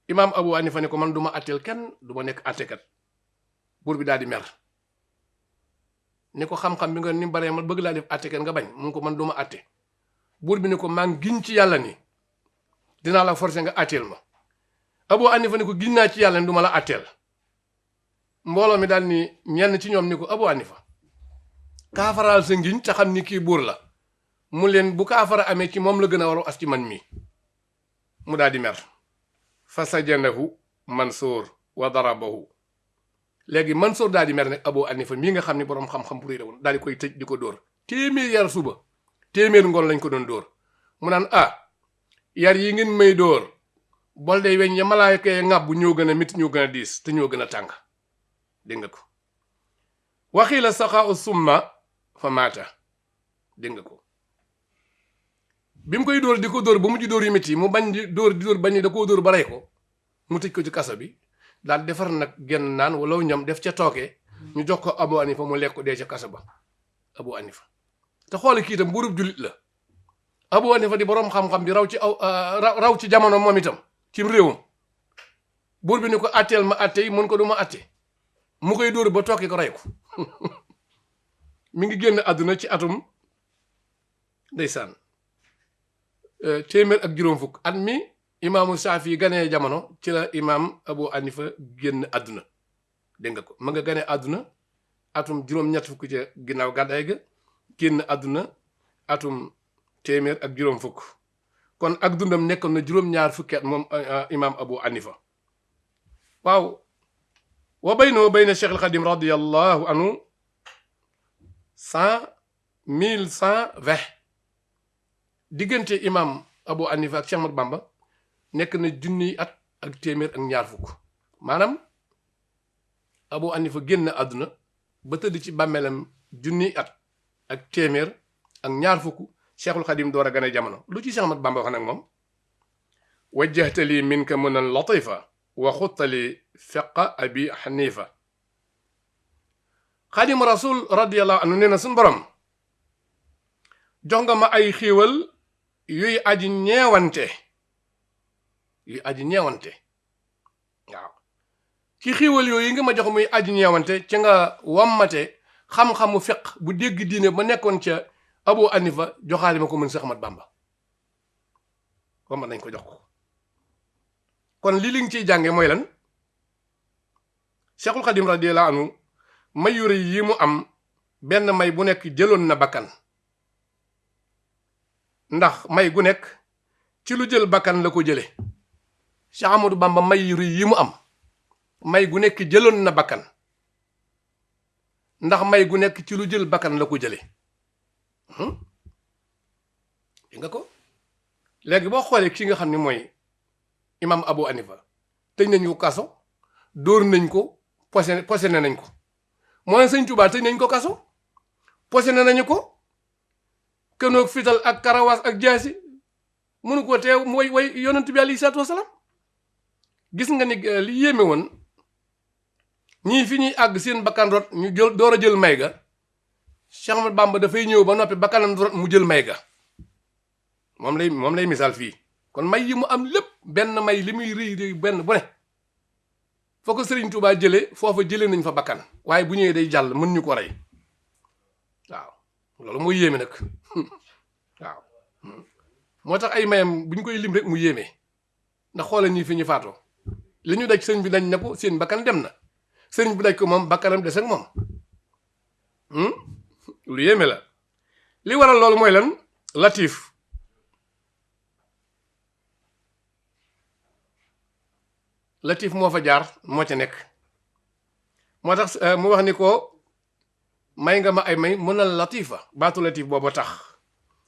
imaam Abu Hanifa ne ko man du ma atteel kenn du ma nekk attekat buur bi daal di mer ni ko xam-xam bi nga ni baree man bëgg laa def attekat nga bañ mu ngi ko man du ma atte buur bi ne ko maa ngi giñ ci yàlla ni dinaa la forcer nga atteel ma Abu Hanifa ne ko giñ naa ci yàlla ni du ma la atteel mbooloo mi daal ni ñenn ci ñoom ni ko Abu Hanifa kaafaraal sa ngiñ te xam ni kii buur la mu leen bu kaafara amee ci moom la gën a waru as ci man mii mu daal di mer fa sajanahu Mansour wa darabahu léegi Mansour daal di mer nag Abu Hanifa mii nga xam ni boroom xam-xam bu rëy la woon daal di koy tëj di ko dóor téeméer yar suba téeméer ngoon lañ ko doon dóor mu naan yar yi ngeen may dóor bol day weñ ya malaayka ya ŋàbb ñoo gën a mit ñoo gën a diis te ñoo gën a tàng dégg nga ko waxii la saxaa summa fa maata dégg nga ko bi mu koy dóor di ko dóor ba mujj dóor yu métti mu bañ di dóor bañ da koo dóor ba rey ko mu tëj ko ci kaso bi daal defar nag genn naan wala ñam def ca tooke ñu jox ko Abu Hanifa mu lekk ko dee ca kaso ba Abu Hanifa te xoole kii itam buurub jullit la Abu Hanifa di boroom xam-xam bi raw ci jamono moom itam ci réewam buur bi ni ko atteel ma atte yi mun ko du ma atte mu koy dóor ba tokki ko rey ko mi ngi génn àdduna ci atum ndeysaan téeméer ak juróom fukk at mi imaamu Saafi ganee jamono ci la imaam Abu Hanifa génn àdduna dégg nga ko ma nga ganee àdduna atum juróom-ñett fukk ca ginnaaw gàddaay ga génn àdduna atum téeméer ak juróom fukk kon ak dundam nekkoon na juróom-ñaar fukki at moom imaam Abu Hanifa waaw wa bayna Cheikh al Xadim radiyallahu anhu 1120 diggante imam Abu Hanifa ak Cheikh Ahmad Bamba nekk na junniy at ak téeméer ak ñaar fukk maanaam Abu Hanifa génn àdduna ba tëdd ci bàmmeelam junniy at ak téeméer ak ñaar fukk Cheikhul Xadim door a gane jamono lu ci Cheikh Ahmad Bamba wax nag moom wajjahtali minka munan latifa wa xuttali fiqa abi Hanifa Xadim Rasul radiyallahu anhu nee na suñu borom jox nga ma ay xiiwal yuy aji ñeewante waaw ci xiiwal yooyu yi nga ma jox muy aji ñeewante ca nga wammate xam-xamu fiq bu dégg diine ba nekkoon ca Abu Hanifa joxaale ma ko mën Cheikh Ahmad Bamba wammat nañ ko jox ko kon li nga ciy jànge mooy lan Cheikhul Xadim radiyallahu anhu may yu rëy yi mu am benn may bu nekk jëloon na bakkan ndax may gu nekk ci lu jël bakkan la ko jële Cheikh Ahmadou Bamba may yu rëy yi mu am may gu nekk jëloon na bakkan ndax may gu nekk ci lu jël bakkan la ko jële di nga ko léegi boo xoolee ki nga xam ne mooy imam Abu Hanifa tëj nañ ko kaso dóor nañ ko posene nañ ko mooy Sëñ Tuubaa tëj nañ ko kaso posene nañu ko kënoog fital ak karawaas ak jaasi mënu ko teew mooy way yonent bi alayhi salaatu wasalaam gis nga ni li yéeme woon ñii fi ñuy àgg seen bakkan rot ñu jël door a jël may ga Cheikh Ahmad Bamba dafay ñëw ba noppi bakkanam rot mu jël may ga moom lay misaal fii kon may yi mu am lépp benn may li muy rëy benn bu ne foo ko Sëriñ Tuubaa jëlee foofa jëlee nañ fa bakkan waaye bu ñëwee day jàll mën ñu ko rey waaw loolu mooy yéeme nag waaw moo tax ay mayam bu ñu koy lim rek mu yéeme ndax xoola ñii fi ñu faatoo li ñu daj sëriñ bi dañ na ko seen bakkan dem na sëriñ bi daj ko moom bakkanam des ak moom lu yéeme la li waral loolu mooy lan latif moo fa jaar moo ca nekk moo tax mu wax ni ko may nga ma ay may mën a latifa baatu latif booba tax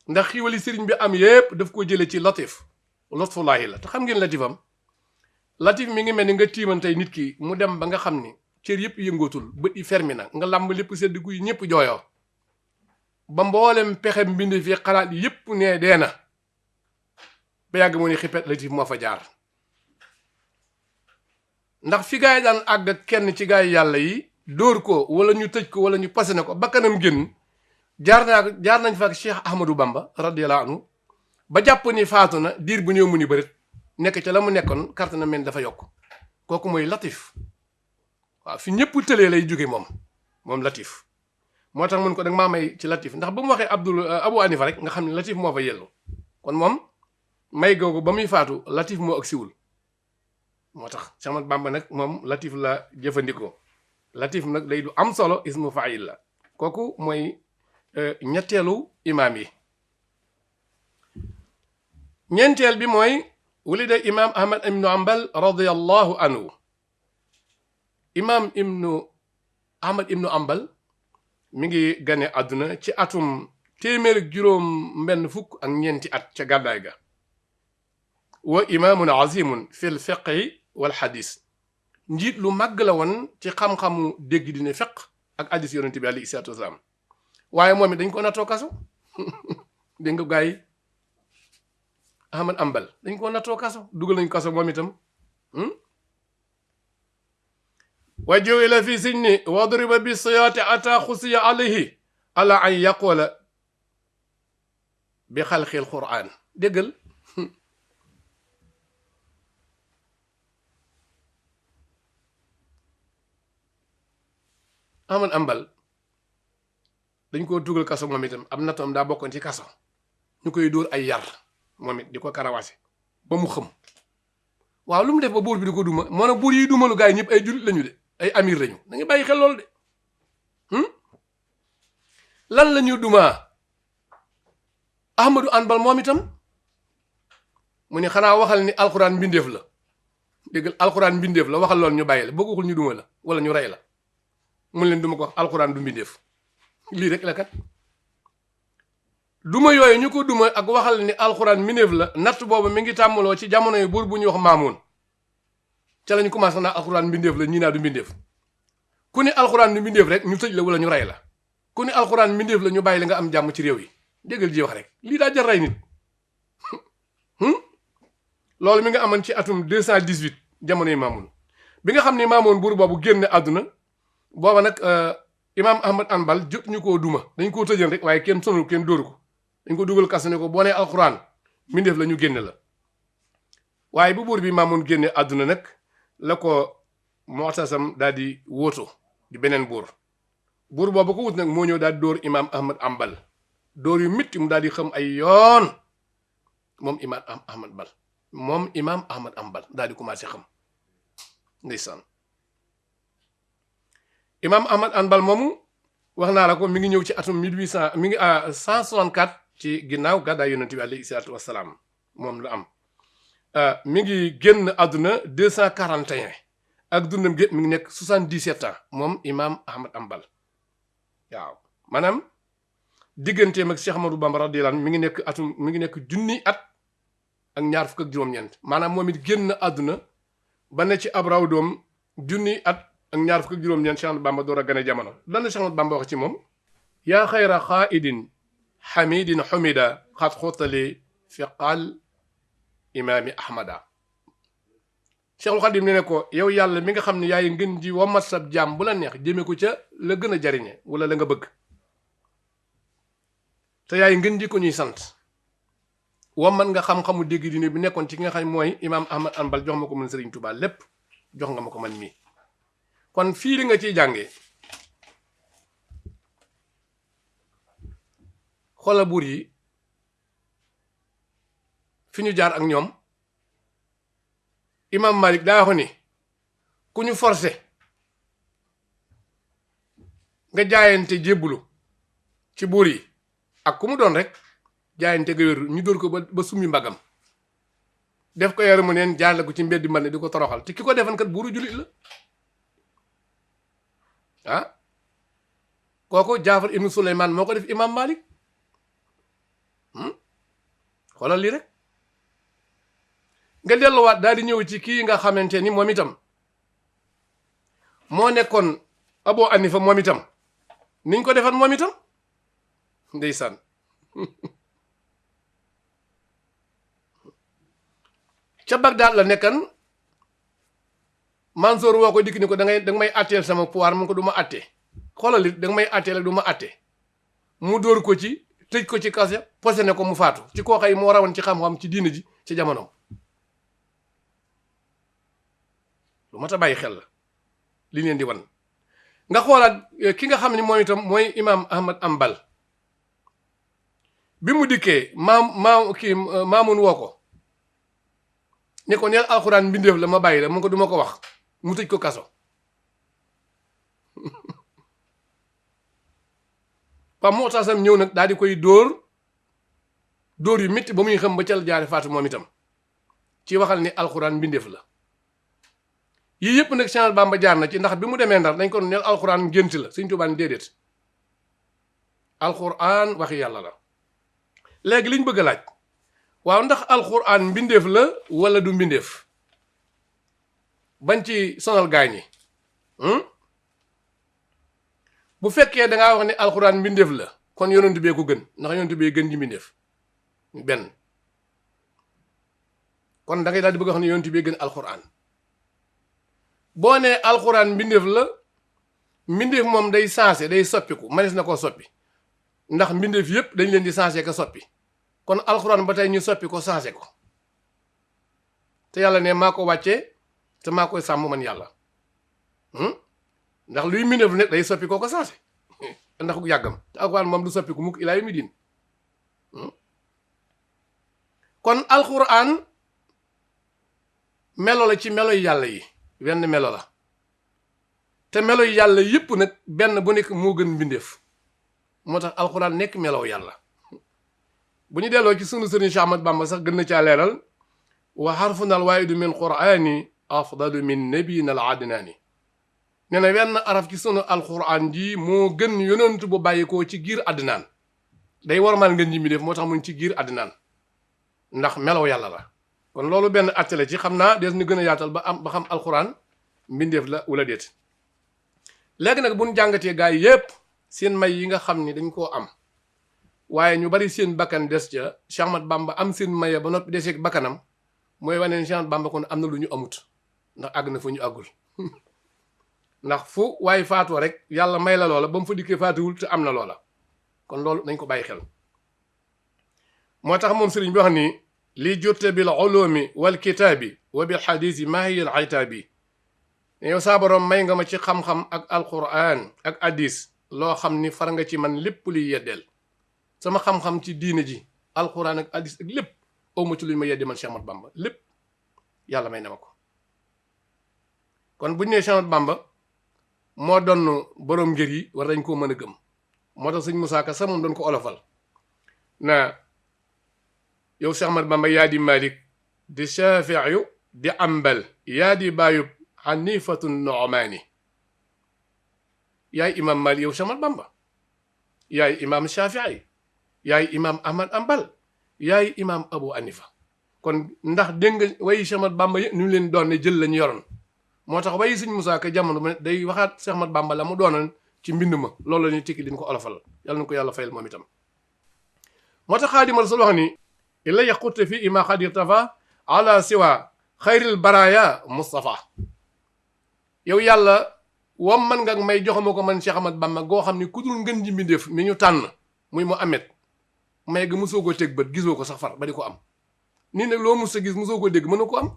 ndax xiiwali sëriñ bi am yépp daf ko jële ci latif lutfullaahi la te xam ngeen latif mi ngi mel ni nga tiimantey nit ki mu dem ba nga xam ni cër yëpp yëngootul bët yi fermi na nga làmb lépp sedd guy ñëpp jooyoo ba mboolem pexe mbind fi xalaat yëpp ne dee na ba yàgg mu ni xippet latif moo fa jaar ndax fi gaa yi daan àgg ak kenn ci gaa yi yàlla yi dóor ko wala ñu tëj ko wala ñu pasane ko bakkanam génn jaar nañ fa ak Cheikh Ahmadou Bamba radiyallahu anhu ba jàpp ni faatu na diir bu ñëw mu ni bërit nekk ca la mu nekkoon carte na mel dafa yokk kooku mooy latif waaw fi ñëpp tëlee lay jóge moom latif moo tax mun ko danga maa may ci latif ndax ba mu waxee Abu Hanifa rek nga xam ne latif moo fa yellu kon moom may googu ba muy faatu latif moo ak siwul moo tax Cheikh Ahmad Bamba nag moom latif la jëfandikoo latif nag day du am solo ismu faayil la kooku mooy ñetteelu imaam yi ñeenteel bi mooy wulida imam Ahmad ibnu Ambal radiyallahu anhu imam Ahmad ibnu Ambal mi ngi gane àdduna ci atum téeméer ak juróom benn fukk ak ñeenti at ca gàddaay ga wa imaamun azimun fil fiqhi wal xadis njiit lu màgg la woon ci xam-xamu dégg dina fiq ak hadis yonente bi alayhi salaatu wasalaam waaye moom it dañ ko nattoo kaso dégg nga gars yi Ahmad Ambal dañ ko nattoo kaso dugal nañ kaso moom itam wa ju'ila fi sijni wa duriba bi siyaati ata xusiya alayhi ala an yaqula bi xalqil quran déggal Ahmad Ambal dañ ko dugal kaso moom itam am nattoom daa bokkoon ci kaso ñu koy dóor ay yar moom it di ko karawaase ba mu xëm waaw lu mu def ba buur bi di ko duma moo ne buur yi dumalu gars yi ñëpp ay jullit lañu de ay amir lañu da nga bàyyi xel loolu de lan la ñu dumaa Ahmadu Ambal moom itam mu ne xanaa waxal ni alxuraan mbindeef la déggal alxuraan mbindeef la waxal loolu ñu bàyyi la boo ko waxul ñu duma la wala ñu rey la mun leen duma ko wax alxuraan du mbindeef lii rek la kat duma yooyu ñu ko duma ak waxal ni alxuraan mbindeef la natt boobu mi ngi tàmmaloo ci jamono yi buur bu ñuy wax maamoon ca lañu commencé naa alxuraan mbindeef la ñii naa du mbindeef ku ni alxuraan du mbindeef rek ñu tëj la wala ñu rey la ku ni alxuraan mbindeef la ñu bàyyi la nga am jàmm ci réew yi déggal ji wax rek lii daa jar rey nit loolu mi nga amoon ci atum 218 jamono yi maamoon bi nga xam ne maamoon buur boobu génn àdduna booba nag imaam Ahmad Hanbal jot ñu koo duma dañ koo tëjën rek waaye kenn sonul kenn dóoru ko dañ ko dugal kaso ne ko boo nee alxuraan mbindeef la ñu génne la waaye bu buur bi maamoon génne àdduna nag la ko Mu'tasim daal di wóoto di beneen buur boobu ko wut nag moo ñëw daal di dóor imaam Ahmad Hanbal dóor yu mitti mu daal di xam ay yoon moom imaam Ahmad Hanbal daal di commencé xam ndeysaan imaam Ahmad Hanbal moomu wax naa la ko mi ngi ñëw ci atum 1800 mi ngi 164 ci ginnaaw gàddaay yonent bi alayhi salaatu wassalaam moom la am mi ngi génn àdduna 241 ak dundam gépp mi ngi nekk 77 ans moom imaam Ahmad Hanbal waaw maanaam digganteem ak Cheikh Ahmadou Bamba radiyallahu anhu mi ngi nekk junni at ak ñaar fukk ak juróom-ñeent maanaam moom it génn àdduna ba ne ci ab raw doom junni at ak ñaar fukk ak juróom-ñeent Cheikh Ahmadou Bamba door a gane jamono lan la Cheikh Ahmadou Bamba wax ci moom yaa xayra xaaidin xamidin xumida xat xottali fiqal imaami ahmada Cheikhul Xadim ne ko yow yàlla mi nga xam ne yaay ngën ji wamat sab jaam bu la neex jëme ko ca la gën a jariñe wala la nga bëgg te yaay ngën ji ko ñuy sant wamat nga xam-xamu dégg dine bi nekkoon ci ki nga xam mooy imaam Ahmad Hanbal jox ma ko man Sëriñ Tuubaa lépp jox nga ma ko man mii kon fii li nga ciy jàngee xoola buur yi fi ñu jaar ak ñoom imam Malik daa wax ni ku ñu forcé nga jaayante jébbulu ci buur yi ak ku mu doon rek jaayante nga wér ñu dóor ko ba summi mbagam def ko yaramu neen jaarle ko ci mbeddi man ne di ko toroxal te ki ko defan kat buuru jullit la ah kooku Jaafar ibnu Suleymaan moo ko def imam Malik xoolal lii rek nga delluwaat daal di ñëw ci kii nga xamante ni moom itam moo nekkoon Abu Hanifa moom itam niñ ko defan moom itam ndeysaan ca Bagdaad la nekkan Mansour woo ko dikk ni ko danga may atteel sama pouvoir mu ko du ma atte xoolal it danga may atteel ak du ma atte mu dóor ko ci tëj ko ci kase posé ne ko mu faatu ci koo xay moo rawoon ci xam-xam ci diina ji ci jamono lu mat a bàyyi xel la li leen di wan nga xoolaat ki nga xam ne moom itam mooy imaam Ahmad Hanbal bi mu dikkee maamun woo ko ne ko neel alxuraan mbindeef la ma bàyyi la mu ko du ma ko wax mu tëj ko kaso Pape Mu'tasim ñëw nag daal di koy dóor yu métti ba muy xam ba cal jaare faatu moom itam ci waxal ni alxuraan mbindeef la yii yëpp nag Cheikh Bamba jaar na ci ndax bi mu demee Ndar dañ ko neel alxuraan gént la Sëñ Tuubaa ni déedéet alxuraan waxi yàlla la léegi liñ bëgg a laaj waaw ndax alxuraan mbindeef la wala du mbindeef bañ ci sonal gaañ yi bu fekkee dangaa wax ne alxuraan mbindeef la kon yonent bee ko gën ndax yonent bee gën ji mbindeef benn kon da ngay daal di bëgg a wax ne yonent bee gën alxuraan boo nee alxuraan mbindeef la mbindeef moom day sensé day soppiku manees na koo soppi ndax mbindeef yépp dañ leen di sensé ka soppi kon alxuraan ba tey ñu soppi ko sensé ko te yàlla ne maa ko wàccee te maa koy sàmm man yàlla ndax luy mbindeef nekk day soppi ko sensé ndax ku yàggam te alxuraan moom du soppiku mukk ilaa yawmi diin kon alxuraan melo la ci melo yi yàlla yi wenn melo la te melo yi yàlla yépp nag benn bu nekk moo gën mbindeef moo tax alxuraan nekk melow yàlla bu ñu delloo ci sunu sëriñ Cheikh Ahmad Bamba sax gën na caa leeral wa harfunal waahidu min qur'ani afdalu min nabiyina al adnaani nee na wenn araf ci sunu alquran ji moo gën yonent bu bàyyikoo ci giir adnaan day warmal ngeen ji mi def moo tax muñ ci giir adnaan ndax melaw yàlla la kon loolu benn attale ci xam naa des ñu gën a yaatal ba xam alquran mbindeef la wala déet léegi nag buñ jàngatee gaa yi yépp seen may yi nga xam ni dañ koo am waaye ñu bari seen bakkan des ca Cheikh Ahmad Bamba am seen maye ba noppi deseeg bakkanam mooy wane ne Cheikh Ahmad Bamba kon am na lu ñu amut ndax àgg na fu ñu àggul ndax fu waaye faatoo rek yàlla may la loola ba mu fa dikkee faatuwul te am na loola kon loolu nañ ko bàyyi xel moo tax moom sëriñ bi wax ni li jotte bil ulumi wal kitaabi wa bil xadiisi maa hiya al aytaabi yow saa borom may nga ma ci xam-xam ak alquran ak hadis loo xam ni far nga ci man lépp luy yeddeel sama xam-xam ci diine ji alquran ak hadis ak lépp aw ma ci luy ma yeddi man Cheikh Ahmad Bamba lépp yàlla may na ma ko kon buñ nee Cheikh Ahmad Bamba moo doon borom ngir yi war dañ koo mën a gëm moo tax sëñ Musaa Ka sax moom doon ko olofal na yow Cheikh Ahmad Bamba yaa di Malik di Shafiiyu di Ambal yaa di baayub Hanifatu Nu'maani yaay imam Malik yow Cheikh Ahmad Bamba yaay imam Shafii yaay imam Ahmad Ambal yaay imam Abu Hanifa kon ndax dégg nga wayi Cheikh Ahmad Bamba yëpp ñu leen doon ne jël lañu yoroon moo tax wayi sëñ Musaa Ka jamono ba day waxaat Cheikh Ahmad Bamba la mu doonoon ci mbind ma loolu la ñuy tikki din ko olofal yàlla na ko yàlla fayal moom itam moo tax Xaadimu Rasuul wax ni illa yaqutte fi ima xadir tafa ala siwa xayril baraya Mustafa yow yàlla wam man nga may joxama ko man Cheikh Ahmad Bamba goo xam ni ku dul ngën ji mbindéef mi ñu tànn muy mu amet may ga mosoo koo teg bët gisoo ko sax far ba di ko am nii nag loo mos a gis mosoo koo dégg mën na ko am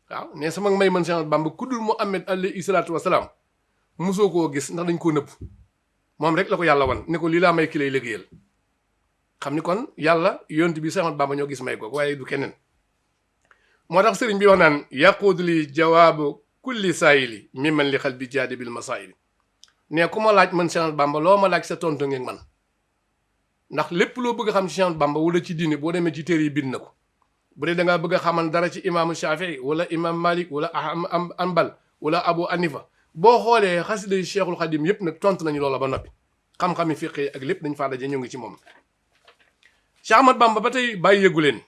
waaw ne sama may man Cheikh Ahmad Bamba ku dul mu amet alayhi salaatu wasalaam mosoo koo gis ndax dañ koo nëbb moom rek la ko yàlla wan ne ko lii laa may ki lay liggéeyal xam ni kon yàlla yonent bi Cheikh Ahmad Bamba ñoo gis may ko waaye du keneen moo tax sëriñ bi wax naan yaquudu li jawaabu kulli saayili mimman li xal bi jaadi bil masaayili ne ku ma laaj man Cheikh Ahmad Bamba loo ma laaj sa tontu ngeen man ndax lépp loo bëgg a xam ci Cheikh Ahmad Bamba wala ci diine boo demee ci téere yi bind na ko bu dee da ngaa bëgg a xaman dara ci imaamu Shafii wala imam Malik wala Ambal wala Abu Hanifa boo xoolee xasida yi Cheikhul Xadim yépp nag tontu nañu loola ba noppi xam-xami fiq ak lépp dañ faa daje ñu ngi ci moom Cheikh Ahmad Bamba ba tey bàyyi yëgu leen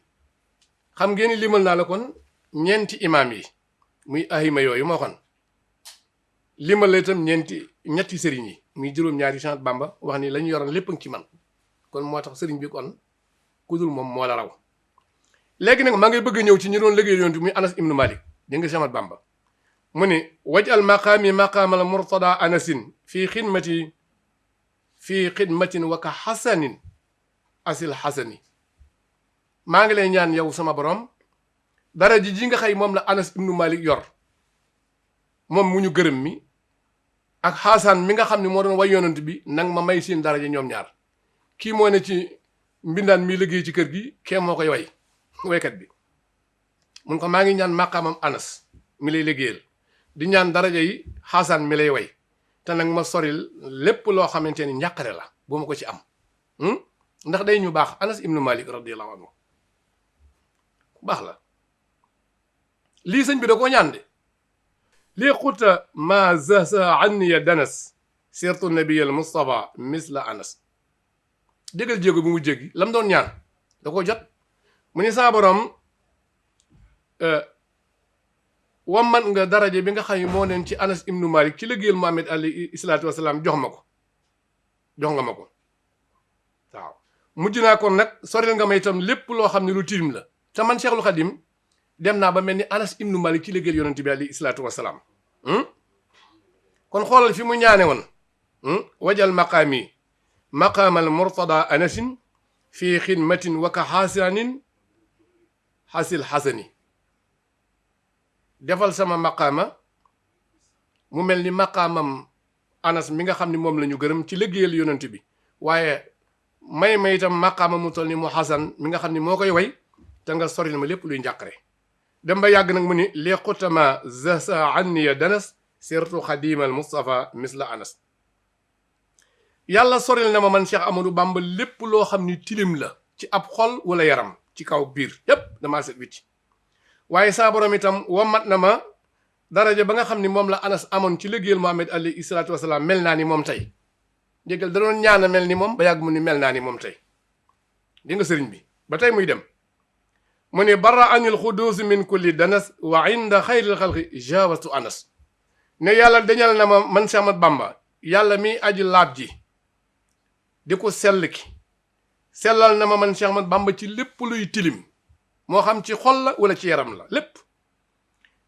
xam ngeen ni limal naa la kon ñeenti imaam yi muy ahima yooyu moo xon limal la itam ñetti sëriñ yi muy juróom-ñaari Cheikh Ahmad Bamba wax ni la ñu yoroon lépp ngi ci man kon moo tax sëriñ bi kon ku dul moom moo la raw léegi nag maa ngay bëgg a ñëw ci ñu doon liggéey yonent muy Anas ibnu Malik dégg nga Cheikh Ahmad Bamba mu ni wajal maqaami maqaamal murtada anasin fii xidmatin wa ka xasanin asil xasani maa ngi lay ñaan yow sama borom dara ji nga xëy moom la Anas ibnu Malik yor moom mu ñu gërëm mi ak xasan mi nga xam ne moo doon way yonent bi nang ma may seen dara ji ñoom ñaar kii moo ne ci mbindaan mi liggéey ci kër gi kee moo koy way waykat bi mun ko maa ngi ñaan maqaamam Anas mi lay liggéeyal di ñaan daraja yi xaasaan mi lay way te nag ma soril lépp loo xamante ni njàqare la bu ma ko ci am ndax day ñu baax Anas ibnu Malik radiyallahu anhu baax la lii sëñ bi da koo ñaan de lii xuta ma zasa anniya danas sirtu nabiyal Mustafa misla Anas déggal jéego bi mu jéggi lam doon ñaan da ko jot mu ni saa borom wamman nga daraje bi nga xam ne moo neen ci Anas ibnu Malik ci liggéeyal Muhammad alayhi salaatu wasalaam jox nga ma ko waaw mujj naa kon nag soril nga ma itam lépp loo xam ne lu tilim la te man Cheikhul Khadim dem naa ba mel ni Anas ibnu Malik ci liggéeyal yonent bi alayhi salaatu wasalaam kon xoolal fi mu ñaane woon wajal maqaami maqaamal murtada anasin fii xidmatin wa ka xaasanin xasil xasani defal sama maqaama mu mel ni maqaamam Anas mi nga xam ne moom la ñu gërëm ci liggéeyal yonent bi waaye may itam maqaama mu toll ni mu xasan mi nga xam ne moo koy way te nga soril ma lépp luy njàqare dem ba yàgg nag mu ni li xutama zasa anniya danas sirtu xadimal Mustafa misla Anas yàlla soril na ma man Cheikh Amadou Bamba lépp loo xam ni tilim la ci ab xol wala yaram ci kaw biir yépp damaa set wicc waaye saa borom itam wommat na ma daraja ba nga xam ni moom la Anas amoon ci liggéeyal Muhammad alayhi salaatu wasalaam mel naa ni moom tey jégal da doon ñaan a mel ni moom ba yàgg mu ni mel naa ni moom tey di nga sëriñ bi ba tey muy dem mu ni barra anil xuduus min kulli danas wa inda xayril xalqi jawastu Anas ne yàlla dañal na ma man Cheikh Ahmad Bamba yàlla mi aji laab ji di ko sell ki sellal na ma man Cheikh Ahmad Bamba ci lépp luy tilim moo xam ci xol la wala ci yaram la lépp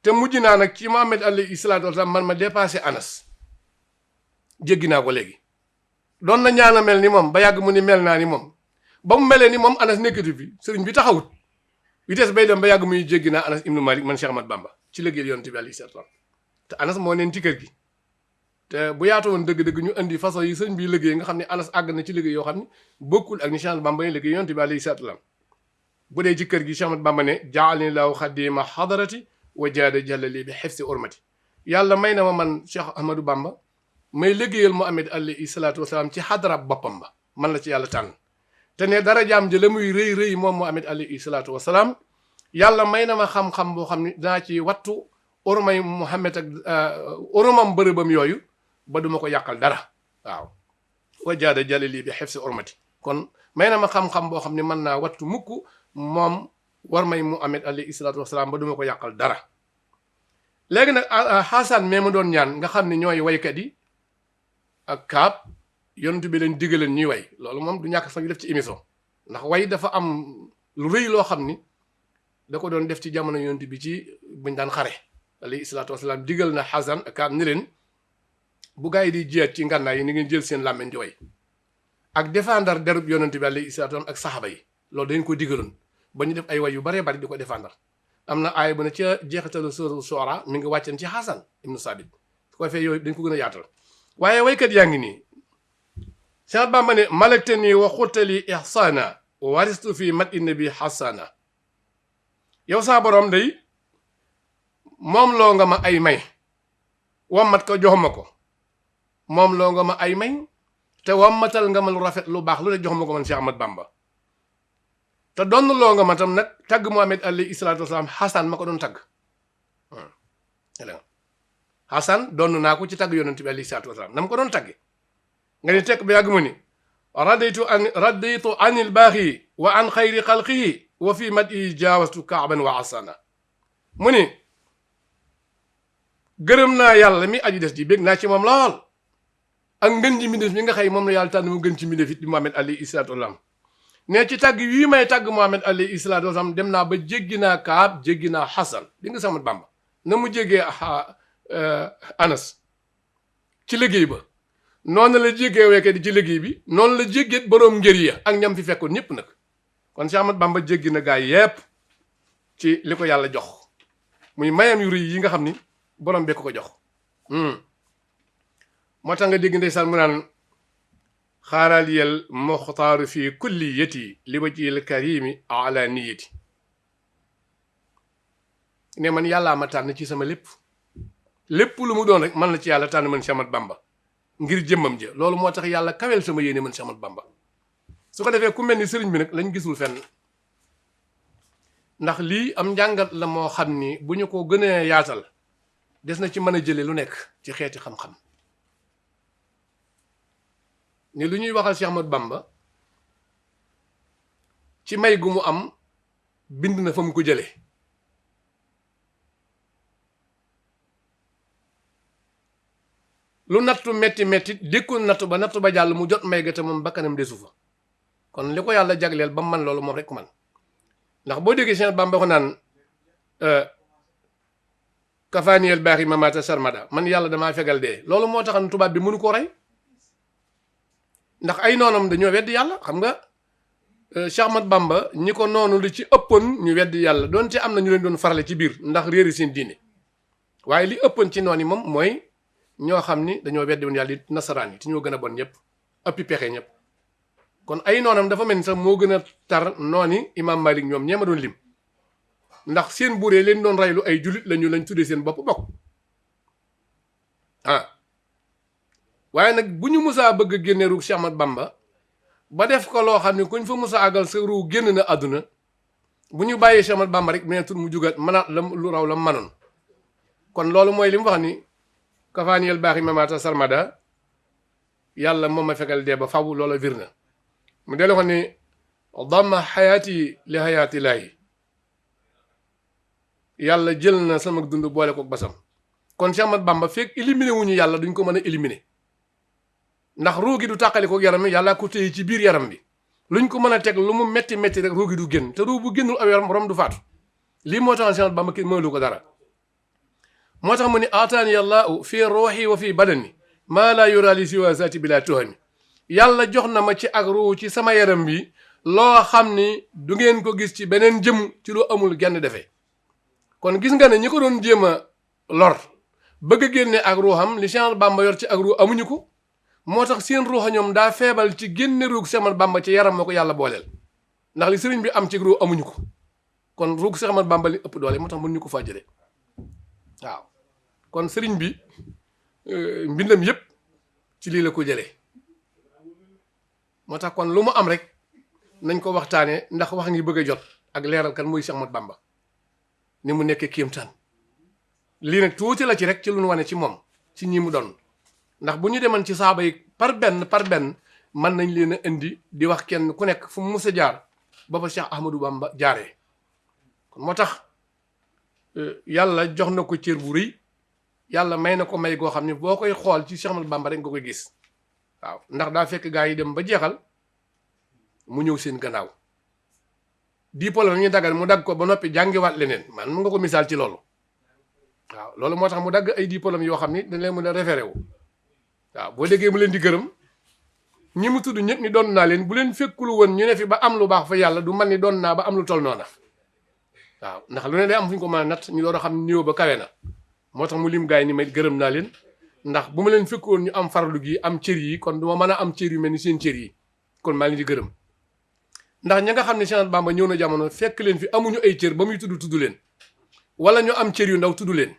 te mujj naa nag ci Muhammad alayhi salaatu wasalaam man ma dépassé Anas jéggi naa ko léegi doon na ñaana mel ni moom ba yàgg mu ni mel naa ni moom ba mu melee ni moom Anas nekkatu fi sëriñ bi taxawut vitesse bay dem ba yàgg muy jéggi naa Anas ibnu Malik man Cheikh Ahmad Bamba ci liggéey yonent bi alayhi salaatu wasalaam te Anas moo neen ci kër gi te bu yaatu woon dëgg-dëgg ñu indi façon yi sëriñ bi liggéey nga xam ne Anas àgg na ci liggéey yoo xam ne bokkul ak ni Cheikh Ahmad Bamba yi liggéey yonent bi alayhi salaatu wasalaam bu dee ci kër gi Cheikh Ahmad Bamba ne jaalani laahu xadima xadarati wa jaada jàllali bi xefsi urmati yàlla may na ma man Cheikh Ahmadou Bamba may liggéeyal Muhammad alayhi salaatu wasalaam ci xadarab boppam ba man la ci yàlla tànn te ne dara jaam ji la muy rëy rëy moom Muhammad alayhi salaatu wasalaam yàlla may na ma xam-xam boo xam ne dinaa ci wattu urmay Muhammad ak urmam bërëbam yooyu ba duma ko yàqal dara waaw wa jaada jàllali bi xefsi urmati kon may na ma xam-xam boo xam ne mën naa wattu mukk moom war may Muhammad alayhi salaatu wasalaam ba duma ko yàqal dara léegi nag xaasaan mais mu doon ñaan nga xam ne ñooy waykat yi ak kaab yonent bi leen diggaleen ñuy way loolu moom du ñàkk sax ñu def ci émission ndax way dafa am lu rëy loo xam ni da ko doon def ci jamono yonent bi ci buñ daan xare alayhi salaatu wasalaam diggal na xaasaan ak kaab ni leen bu gaa yi di jiyaat ci ngànnaay yi ni ngeen jël seen làmmiñ di way ak défendre derub yonent bi alayhi salaatu wasalaam ak saxaaba yi loolu dañ ko diggaloon ba ñu def ay way yu baree bari di ko défendre am na aay bu ne ca jeexitalu sóoru Soora mi ngi wàcceen ci Xasan ibnu Sabit su ko defee yooyu dañ ko gën a yaatal waaye waykat yaa ngi nii Cheikh Bamba ne malaktani wa xuttali ihsana waristu fi mat inna bi xasana yow saa borom day moom loo nga ma ay may wammat ko jox ma ko moom loo nga ma ay may te wammatal nga ma lu rafet lu baax lu ne jox ma ko man Cheikh Ahmad Bamba te doon loo nga ma tam nag tagg Muhammad alayhi salaatu wasalaam Xasan ma ko doon tagg Xasan doon naa ko ci tagg yonent bi alayhi salaatu wasalaam na ma ko doon tagge nga ni tekk ba yàgg mu ni raditu anil baaxi wa an xayri xalqihi wa fi mat i jaawastu kaaban wa asana mu ni gërëm naa yàlla mi aji des ji bég naa ci moom lool ak ngën ji mbindéef mi nga xëy moom la yàlla tànn mu gën ci mbindéef it di Muhammad alayhi salaatu wasalaam ne ci tàgg yii may tàgg Muhammad alayhi salaatu wasalaam dem naa ba jéggi naa kaab jéggi naa xasan di nga Ahmad Bamba na mu jéggee Anas ci liggéey ba noonu la jéggee wekkat yi ci liggéey bi noonu la jéggee boroom ngër ya ak ñam fi fekkoon ñëpp nag kon Cheikh Ahmad Bamba jéggi na gaa yépp ci li ko yàlla jox muy mayam yu rëy yi nga xam ni borom bi ko jox moo tax nga dégg ndeysaan mu naan xaaraliyal muxtaaru fi kulliyati li wajhil karimi ala niyati ne man yàllaa ma tànn ci sama lépp lu mu doon rek man la ci yàlla tànn man Cheikh Ahmad Bamba ngir jëmmam ja loolu moo tax yàlla kawel sama yéene man Cheikh Ahmad Bamba su ko defee ku mel ni sëriñ bi nag lañ gisul fenn ndax lii am njàngat la moo xam ni bu ñu ko gën a yaatal des na ci mën a jële lu nekk ci xeeti xam-xam ni lu ñuy waxal Cheikh Ahmad Bamba ci may gu mu am bind na fa mu ko jële lu nattu metti metti dékkul nattu ba jàll mu jot may ga te moom bakkanam desu fa kon li ko yàlla jagleel ba man loolu moom rek ko man ndax boo déggee Cheikh Bamba ko naan kafaaniyel baax yi mamata sarmada man yàlla damaa fegal dee loolu moo taxam tubaab bi mënu koo rey ndax ay noonam dañoo weddi yàlla xam nga Cheikh Ahmad Bamba ñi ko noonu li ci ëppoon ñu weddi yàlla doonte am na ñu leen doon farale ci biir ndax réeri seen diine waaye li ëppoon ci noon yi moom mooy ñoo xam ni dañoo weddi woon yàlla di nasaraan yi te ñoo gën a bon ñëpp ëppi pexe ñëpp kon ay noonam dafa mel ni sax moo gën a tar nooni Imam Malik ñoom ñeema doon lim ndax seen buuree leen doon raylu ay julit lañ tuddee seen bopp bokk waaye nag bu ñu musaa bëgg a génne ruug Cheikh Ahmad Bamba ba def ko loo xam ne kuñ fa musa àggal sa ruu génn na àdduna bu ñu bàyyee Cheikh Ahmad Bamba rek menetul mu jugaat mënaat la lu raw la manoon kon loolu mooy li mu wax ni kafaaniyel baaxi mamata sarmada yàlla moom ma fekkal dee ba faw loola vir na mu delloo ko ni damma xayaati li xayaati laayi yàlla jël na sama dund boole ko basam kon Cheikh Ahmad Bamba fekk éliminé wuñu yàlla duñ ko mën a éliminé ndax ruugi du tàqali ko yaram bi yàlla ko téye ci biir yaram bi luñ ko mën a teg lu mu metti metti rek ruugi du génn te ruu bu génnul aw yaram borom du faatu lii moo tax Cheikh Ahmad Bamba kenn mënulu ko dara moo tax mu ni ataani yàllahu fii ruuxi wa fii badani maa laa yuraali siwa zaati bila tuhami yàlla jox na ma ci ak ruu ci sama yaram bi loo xam ni du ngeen ko gis ci beneen jëm ci lu amul genn defee kon gis nga ne ñi ko doon jéem a lor bëgg a génne ak ruuxam li Cheikh Ahmad Bamba yor ci ak ruu amuñu ko moo tax seen ruuxa ñoom daa feebal ci génne ruug Cheikh Ahmad Bamba ci yaram moo ko yàlla booleel ndax li sëriñ bi am ci ruu amuñu ko kon ruug Cheikh Ahmad Bamba li ëpp doole moo tax mënuñu ko faa jëlee waaw kon sëriñ bi mbindam yépp ci lii la ko jëlee moo tax kon lu mu am rek nañ ko waxtaanee ndax wax ngi bëgg a jot ak leeral kan muy Cheikh Ahmad Bamba ni mu nekkee kéemtaan lii nag tuuti la ci rek ci lu nu wane ci moom ci ñi mu doon ndax bu ñu demoon ci saaba yi par benn mën nañ leen a indi di wax kenn ku nekk fu mu mus a jaar ba fa Cheikh Ahmadou Bamba jaaree kon moo tax yàlla jox na ko cër bu rëy yàlla may na ko may goo xam ne boo koy xool ci Cheikh Ahmad Bamba rek nga koy gis waaw ndax daa fekk gaa yi dem ba jeexal mu ñëw seen gannaaw diplôme ñu daggal mu dagg ko ba noppi jàngiwaat leneen man mu nga ko misaal ci loolu waaw loolu moo tax mu dagg ay diplôme yoo xam ni dañ leen mën a référé wu waaw boo déggee mu leen di gërëm ñi mu tudd ñëpp ni doon naa leen bu leen fekkul woon ñu ne fi ba am lu baax fa yàlla du man ni doon naa ba am lu tol noona waaw ndax lu ne day am fu ñu ko mën a natt ñu door a xam niveau ba kawe na moo tax mu lim gaay ni may gërëm naa leen ndax bu ma leen fekkoon ñu am farlu gi am cër yi kon du ma mën a am cër yu mel ni seen cër yi kon maa ngi di gërëm ndax ña nga xam ne Cheikh Ahmad Bamba ñëw na jamono fekk leen fi amuñu ay cër ba muy tudd leen wala ñu am cër yu ndaw tudd leen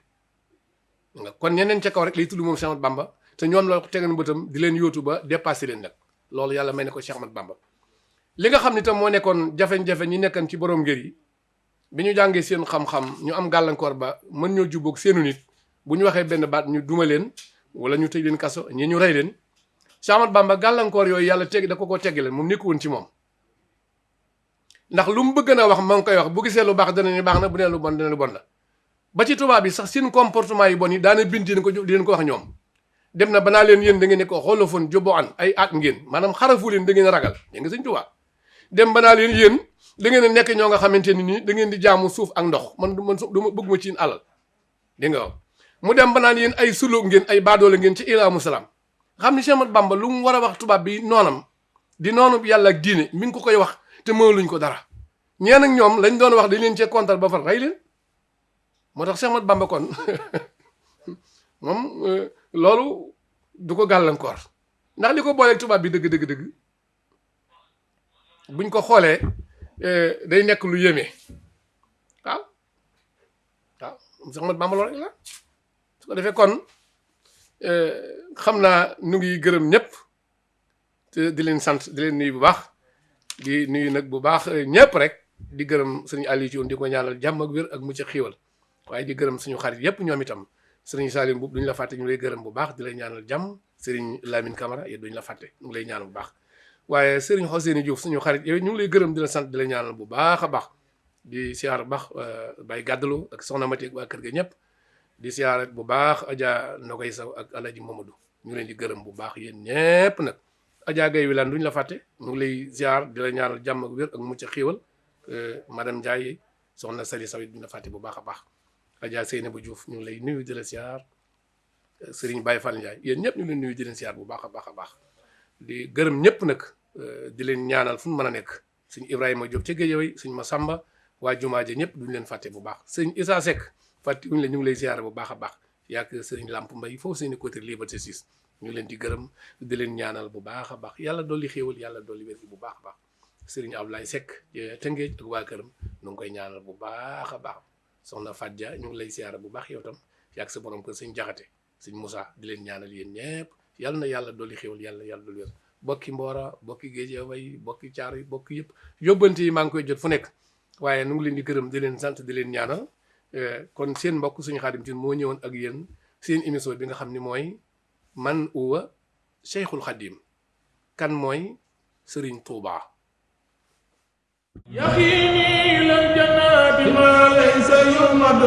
kon ñeneen ca kaw rek lay tudd moom Cheikh Ahmad Bamba te ñoom la tegan bëtam di leen yóotu ba dépassé leen nag loolu yàlla may ne ko Cheikh Ahmad Bamba li nga xam ne tam moo nekkoon jafe-jafe ñi nekkan ci borom ngër yi bi ñu jàngee seen xam-xam ñu am gàllankoor ba mën ñoo jubboog seenu nit bu ñu waxee benn baat ñu duma leen wala ñu tëj leen kaso ñi ñu rey leen Cheikh Ahmad Bamba gàllankoor yooyu yàlla teg da ko teggi leen moom nekku woon ci moom ndax lu mu bëgg na wax ma ngi koy wax bu gisee lu baax dana ni baax na bu nee lu bon dana lu bon la ba ci tubaab bi sax seen comportement yi bon yi daana bind di leen ko wax ñoom dem na banaa leen yéen da ngeen ne ko xoolofoon jobo an ay at ngeen maanaam xarafu leen da ngeen ragal dégg nga sëñ tubaab dem banaa leen yéen da ngeen a nekk ñoo nga xamante ni nii da ngeen di jaamu suuf ak ndox man du ma bëgguma ci alal dégg nga mu dem banaan yéen ay sulóog ngeen ay baadoole ngeen ci ilaamu salaam xam ni Cheikh Ahmad Bamba lu mu war a wax tubaab bi noonam di noonu yàlla ak diine mi ngi ko koy wax te mënaluñ ko dara ñeen ak ñoom lañ doon wax dañ leen cee kontal ba far rey leen moo tax Cheikh Ahmad Bamba kon moom loolu du ko gàllankoor ndax li ko booleeg tubaab bi dëgg buñ ko xoolee day nekk lu yéeme waaw Cheikh Ahmad Bamba loolu rek la su ko defee kon xam naa nu ngi gërëm ñëpp te di leen sant di leen nuyu bu baax di nuyu nag bu baax ñëpp rek di gërëm sëriñ Aliou Thioune di ko ñaanal jàmm ak wér ak mucc xiiwal waaye di gërëm suñu xarit yëpp ñoom itam sëriñ Salim Mboup duñu la fàtte ñu lay gërëm bu baax di lay ñaanal jàmm sëriñ Lamine Camara yéen duñu la fàtte ñu ngi lay ñaanal bu baax waaye sëriñ Xoseyni Diouf suñu xarit yooyu ñu ngi lay gërëm di la sant di la ñaanal bu baax a baax di siyaar bu baax Baye Gàddaloo ak soxna Mati ak waa kër ga ñëpp di siyaar bu baax Adja Nogay Saw ak Alaji Mamadou ñu leen di gërëm bu baax yéen ñëpp nag Adja Gaye Wilane duñu la fàtte ñu ngi lay ziar di la ñaanal jàmm ak wér ak mucc xiiwal madame Ndiaye soxna Sali Saw duñu la fàtte bu baax a baax Adja Seynabou Diouf ñu ngi lay nuyu di la ziar Serigne Baye Fall Ndiaye yéen ñëpp ñu leen nuyu di leen ziar bu baax a baax a baax di gërëm ñëpp nag di leen ñaanal fu mu mën a nekk sëñ Ibrahima Diop ca Guédiawaye sëñ Massamba waa jumaa ja ñëpp duñu leen fàtte bu baax sëñ Issa Seck fàtte wuñu la ñu ngi lay ziar bu baax a baax yaak sëriñ Lamp Mbay foofu seeni côté Liberté 6 ñu ngi leen di gërëm di leen ñaanal bu baax a baax yàlla dolli xéewal yàlla dolli wér gi bu baax a baax sëriñ Ablaye Seck Tëngéej ak waa këram ñu ngi koy ñaanal bu baax a baax soxna Fadja ñu ngi lay ziar bu baax yow tam yaak sa borom kër sëñ Jaxate sëñ Moussa di leen ñaanal yéen ñëpp yàlla na yàlla dolli xéewal yàlla dolli wér bokki Mboora bokki Guédiawaye bokki Thiaroye bokki yëpp yóbbante yi maa ngi koy jot fu nekk waaye nu ngi leen di gërëm di leen sant di leen ñaanal kon seen mbokk suñu Xaadim Tine moo ñëwoon ak yéen seen émission bi nga xam ni mooy man huwa Cheikhul Xadim kan mooy Serigne Touba. يقيني إلى الجنات ما ليس يمد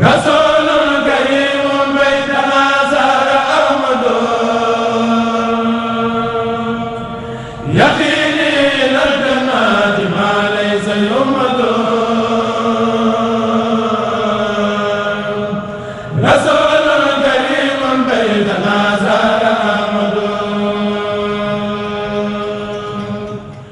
رسول كريم بيتنا سار أحمد يقيني إلى الجنات ما ليس يمد